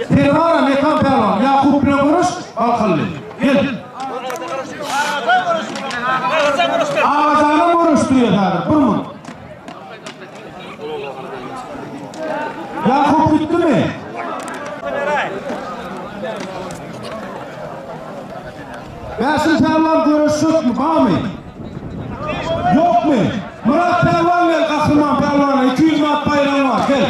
Speaker 1: Seni bar-a Mekan pälwan, Ýakup bilen göreş, Balkanly. Gel. Agajanam göreşdirýäs häzir, bir mun. Ýakup gitdimi? Bäşim pälwan göreşjekmi, barmy? Ýokmy? Myrat pälwan gel, Gahryman pälwana 200 manat baýragyň bar, gel.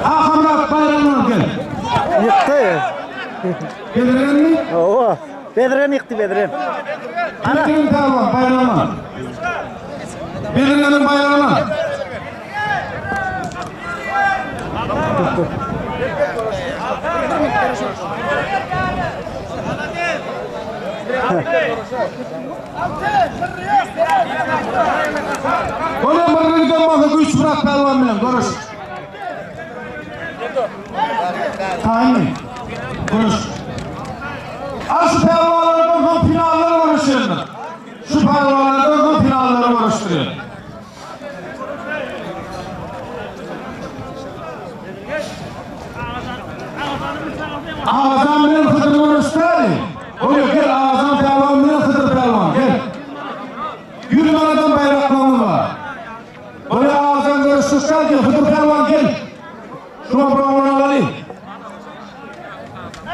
Speaker 1: Kakamyrat baýragyňy al gel.
Speaker 4: Ýykdy.
Speaker 1: Bedrenmi?
Speaker 4: Owa. Bedren ýykdy Bedren.
Speaker 1: Ana. Bedren pälwan baýragyny al. Bedreniň baýragyny al. Ola mırrı giden bolsa güýç Myrat pälwan bilen görüş. Taýynmy? Görüş. Al şu pälwanlardan soň finallar görüşýändir. Şu pälwanlardan soň finallary görüşdirýän. Agazan bilen Hydyr görüşdäli. Bolýa gel Agazan pälwan bilen Hydyr pälwan gel. 100 manadan baýraklarymyz bar. Bolýa Agazan görüşdäli gel Hydyr pälwan gel. Şuna bir oglan alaly.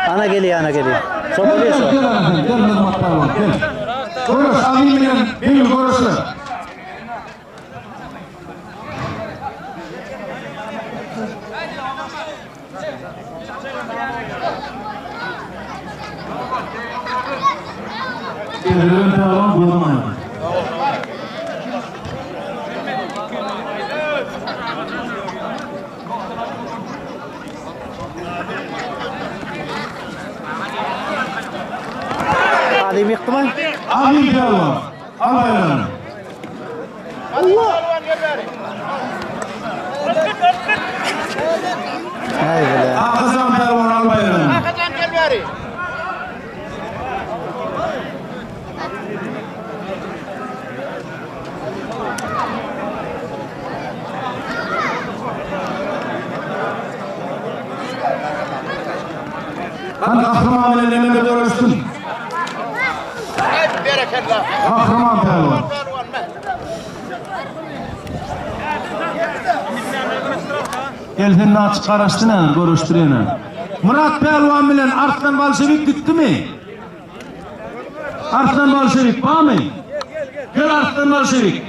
Speaker 4: Ana gelýär, ana gelýär. Şo
Speaker 1: Gel
Speaker 4: bolýar
Speaker 1: gel
Speaker 4: şo.
Speaker 1: gel ana sen gel Nygmat pälwan gel. Görüş Azim bilen Begli görüşler. Bedrigen pälwan gözüň aýdyň.
Speaker 4: Azim ýykdymy?
Speaker 1: Azim pälwan. Al baýragyny.
Speaker 4: Aý bile.
Speaker 1: Akajan pälwan al baýragyny.
Speaker 2: Akajan gel bäri.
Speaker 1: Hany Gahryman bilen neme görüşsün.
Speaker 2: Berekella.
Speaker 1: Gahryman pälwan.
Speaker 2: Pälwan men.
Speaker 1: Gel sen açyk garaşdyn ha, görüşdirýän. Murat pälwan bilen Arslan Bolşewik gitdimi? Arslan Bolşewik barmy? Gel Arslan Bolşewik.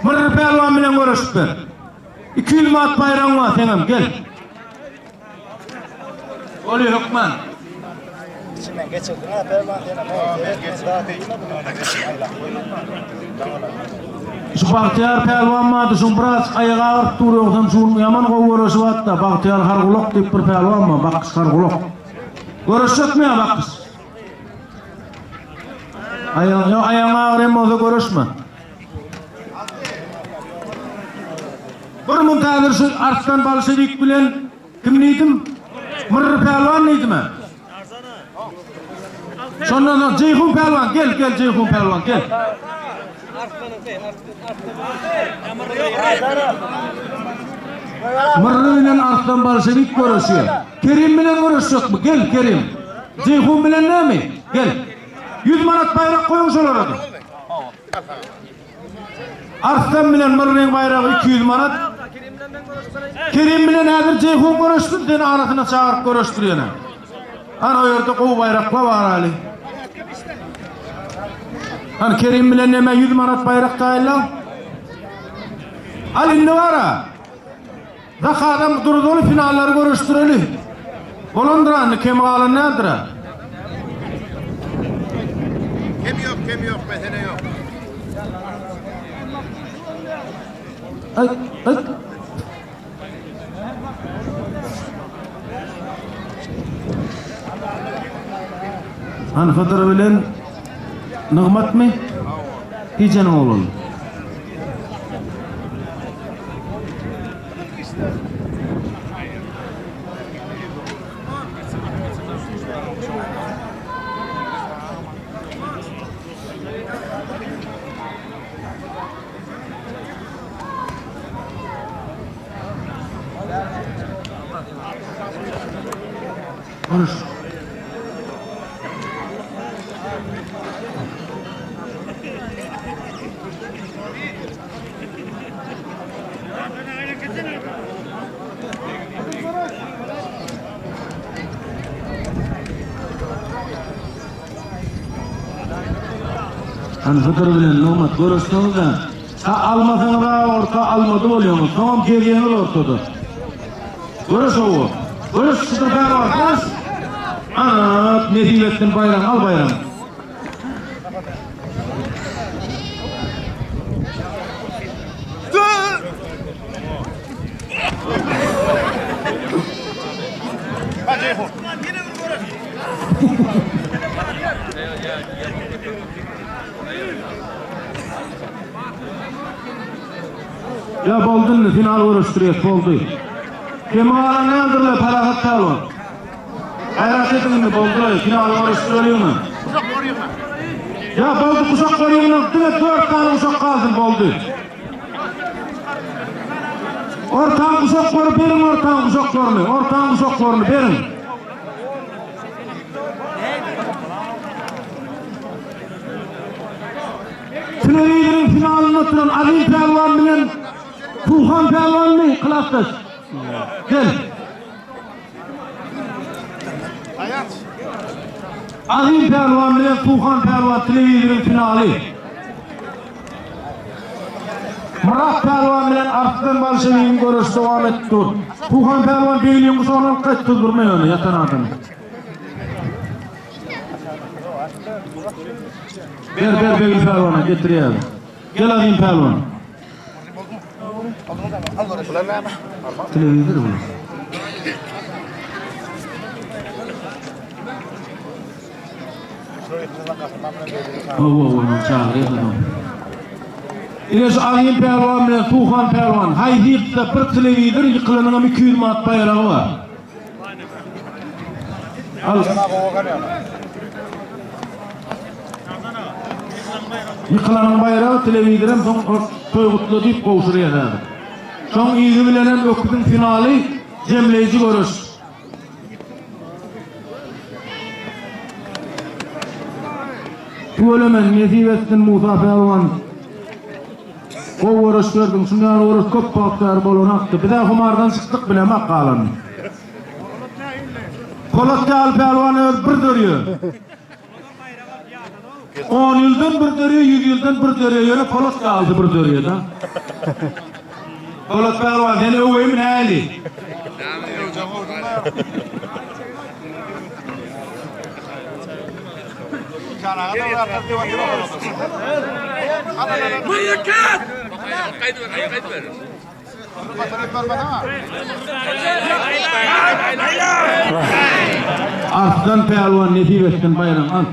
Speaker 1: Murry pälwan bilen görüşüp ber. 200 manat baýragyň bar seňem gel. Bolýar hökman.
Speaker 3: İçinden geçirdin ha pälwan senem.
Speaker 1: Şu Bagtyýar pälwan bardy, şuň biraz aýagy agyryp dur, ýogsam şuň ýaman gowy göreşi bardy-da, Bagtyýar Hargulak diýip bir pälwan bar, Bakyş Hargulak. Göreşjekmi ýa Bakyş? Aýagyň, ýok, aýagyň agyrýan bolsa göreşme. Bir munt häzir şu Arslan Bolşewik bilen kim diýdim? Myrry pälwan diýdim-ä. Şondan soň Jeýhun pälwan gel, gel Jeýhun pälwan gel. Myrry bilen Arslan Bolşewik göreşýär. Kerim bilen göreşjekmi? Gel Kerim. Jeýhun bilen näme? Gel. 100 manat baýrak goýuň şolara-da. Arslan bilen Myrryň baýragy 200 manat. Kerim bilen häzir Jeýhun göreşsin, seni arasyna çagyryp göreşdir ýene. Ana o ýerde gowy baýraklar bar hali. Hany Kerim bilen näme 100 manat baýrak taýynla. Al indi bara. Zakadam durzaly finallary göreşdireli. Bolandyr indi kem galan nädir?
Speaker 2: Kem yok, kem yok, mesele yok.
Speaker 1: Ay, ay. Hany Hydyr bilen Nygmatmy? Gijeniň ogly. Görüş. Hany Hydyr bilen Nygmat görüşseňiz-ä, ha almasaňyz-a orta almady bolýaňyz, soňam gezýäňiz ortada. Görüş owo. Görüş Hydyr pälwan, görüş! Ana, nesip etsin baýragyňy, al baýragyňy. Ýa boldy indi final görüşdirýäs boldy. Kemi galan nädirle Parahat pälwan. Gaýrat ediň indi boldy final görüşdireliňmi. Ýa boldy guşak goýuňlar diňe 4 sany guşak galsyn boldy. Ortaň guşaklary beriň ortaň guşaklaryny ortaň guşaklaryny beriň. Telewizoryň finalynda oturan Azim pälwan bilen Suhan pälwanmy klasdaş? Gel. Azim pälwan bilen Suhan pälwan telewizoryň finaly. Myrat pälwan bilen Arslan Bolşewigiň göreşi dowam edip dur. Suhan pälwan begliň guşagyny alyp gaýtdy durma ýöne ýatan adamy. Ber ber Begli pälwana getirýär. Gel Azim pälwan. Telewizor bu. Hawa, onuň çagyrýar adam. Ine şu Azim pälwan bilen Suhan pälwan haýsy ýyksa bir telewizor ýykylanyňam 200 manat baýragy bar. Al. Ýykylanyň baýragy telewizoram soň toý gutla diýip gowşurýar häzir. Şoň yzy bilenem öküziň finaly jemleýji göreş. Tüweleme nesip etsin Musa pälwan. Gowy göreş berdiň. Şundan ýaly göreş köp wagt bäri bolanakdy. Bizä humardan çykdyk bilemak galanyny. Polat ýaly pälwan öz bir dörýe. On ýyldan bir dörýe, ýüz ýyldan bir dörýe, ýöne Polat ýalysy bir dörýe-da. Polat pälwan seni öweými näli? Arslan pälwan nesip etsin baýragyňy al.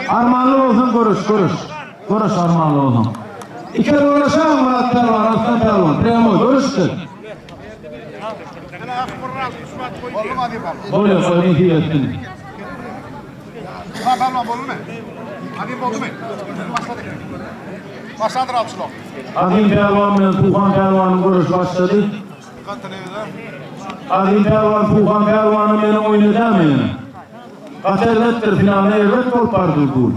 Speaker 1: Armanly bolsaň görüş, görüş. Görüş armanly bolsaň. Iker görüşen Murat pälwan, Arslan pälwan. Prýamoý görüşdi. Bolýar, goý nesip etsin.
Speaker 3: Murat pälwan boldumy? Azim boldumy? Başlady. Başlandyr alçylok.
Speaker 1: Azim pälwan bilen Suhan pälwanyň göreşi başlady. Azim pälwan Suhan pälwany meni oýnadamy ýene? Gaty erbetdir, finalda erbet bolup bardy bu.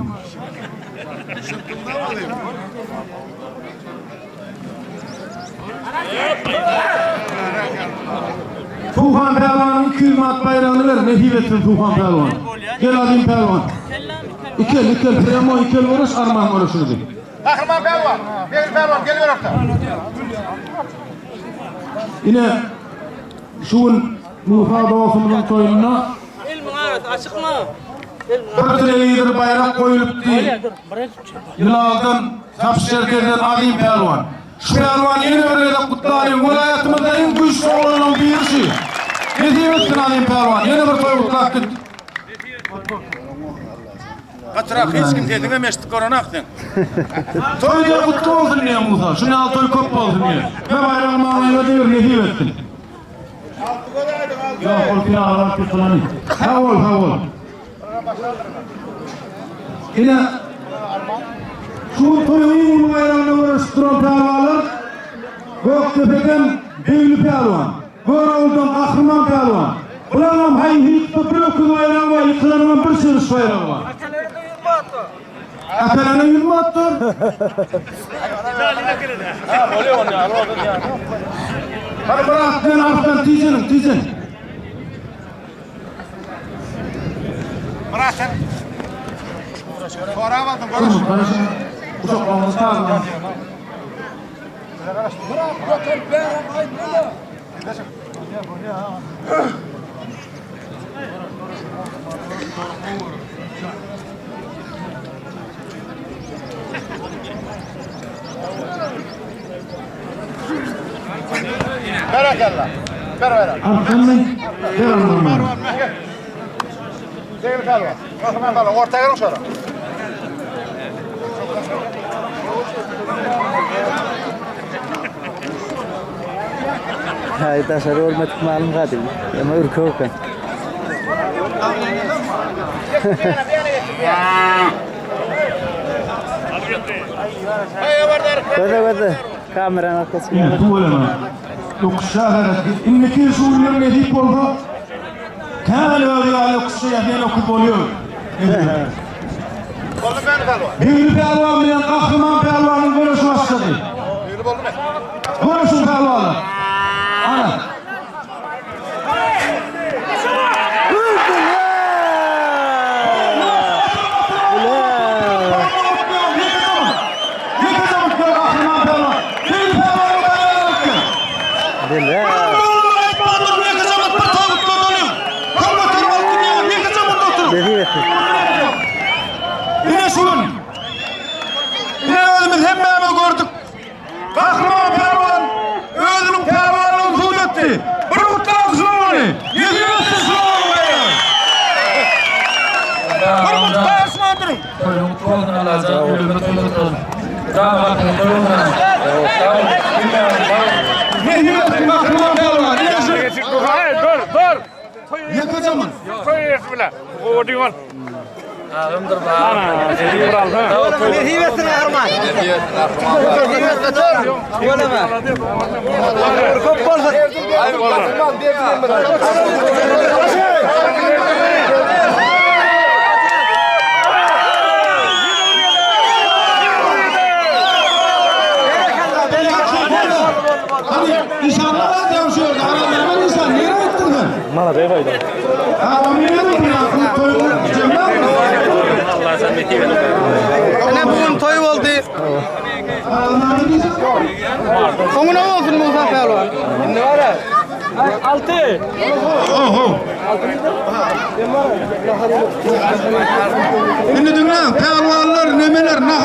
Speaker 1: Suhan pälwanyň 200 manat baýragyny ber, nesip etsin Suhan pälwan. Gel Azim pälwan. Ikel, ikel, premo ikel göreş, arman göreşini.
Speaker 3: Gahryman pälwan, Begli pälwan geliber orta.
Speaker 1: Ine, şu gün Musa dostumyzyň toýunda bir telewizor baýrak goýulypdy. Ýylaldan, Tapşerkezden Azim pälwan. Şu pälwany ýene bir gezek gutlalyň. Welaýatymyzda iň güýçli oglanlaryň biri şu. Nesip etsin Azim pälwan. Ýene bir toý gutlap git.
Speaker 5: Gatyrak hiç kim sesiňem eşidip görenak sen.
Speaker 1: Toý diýe gutly bolsun diýe Musa. Şuny al toý köp bolsun diýe. Me baýragyny maňlaýyňa degir nesip etsin. Ýok ol finala baryp ýykylany. Sag bol sag bol. Ine şu gün toýuň iň uly baýragyna göreşip duran pälwanlar. Gökdepeden Begli pälwan, Görogludan Gahryman pälwan. Bulaňam haýsy ýyksa bir öküz baýragy bar, ýykylanyňam bir çyryş baýragy bar. Äkelene 100 manatdyr. Hadi Murat bilen Arslan tijeniň, tijen.
Speaker 3: Murat sen. Sorap aldın görüş.
Speaker 1: Uşaklarymyz sağlam.
Speaker 2: Berekella. Ber bayrağı.
Speaker 1: Arslanmy? Ber Arslanmy?
Speaker 2: Begli pälwan. Gahryman pälwan. Orta geliň şora.
Speaker 4: Hay daşary görmedik malum gadim. Ama ürkek eken. Göze göze. Kameranın arkasında.
Speaker 1: Ine tüweleme. Yokuşa garaşdy. Indiki şu günler nesip bolsa, käbir özi ýaly ýokuşa ýazýan öküz bolýar.
Speaker 2: Boldy Begli pälwan.
Speaker 1: Begli pälwan bilen Gahryman pälwanyň göreşi başlady.
Speaker 2: Begli boldy mı?
Speaker 1: Göreşiň pälwanlar. Ana.
Speaker 4: Bile. Nesip etsin.
Speaker 1: Yine şu gün. Yine özümüz hemmämiz gördük. Gahryman pälwan özüniň pälwanlygyny subut etdi. Bir gutlag şuny. Ýüzüne şuny. Bir gutlag şuny.
Speaker 8: Toýuň kutlu bolsun Allajan ölüme toý kutlu bolsun. Damatyň toý bolsun. Sag bol. Bilmeýän bar.
Speaker 1: Nesip etsin Gahryman pälwan. Yine şu.
Speaker 5: Dur dur.
Speaker 1: Ýeke jaman.
Speaker 8: Agymdyr bar.
Speaker 4: Nesip etsin Gahryman. Nesip etsin. Tüweleme. Köp bolsun.
Speaker 1: Hani nişanlı var diyorum şu orada. Aralarına nişan. Nereye gittin sen?
Speaker 7: Malabey bayda.
Speaker 1: Ha onu nereye gittin ya? Toyunu Cemre mi?
Speaker 8: Allah sen nesip etsin.
Speaker 5: Ene bugün toy oldu.
Speaker 1: Aralarına nişan.
Speaker 5: Soňuna bolsun Musa pälwan.
Speaker 7: Indi var ya. Altı.
Speaker 1: Oho. Şimdi dinle, pehlivanlar, nemeler, nahar.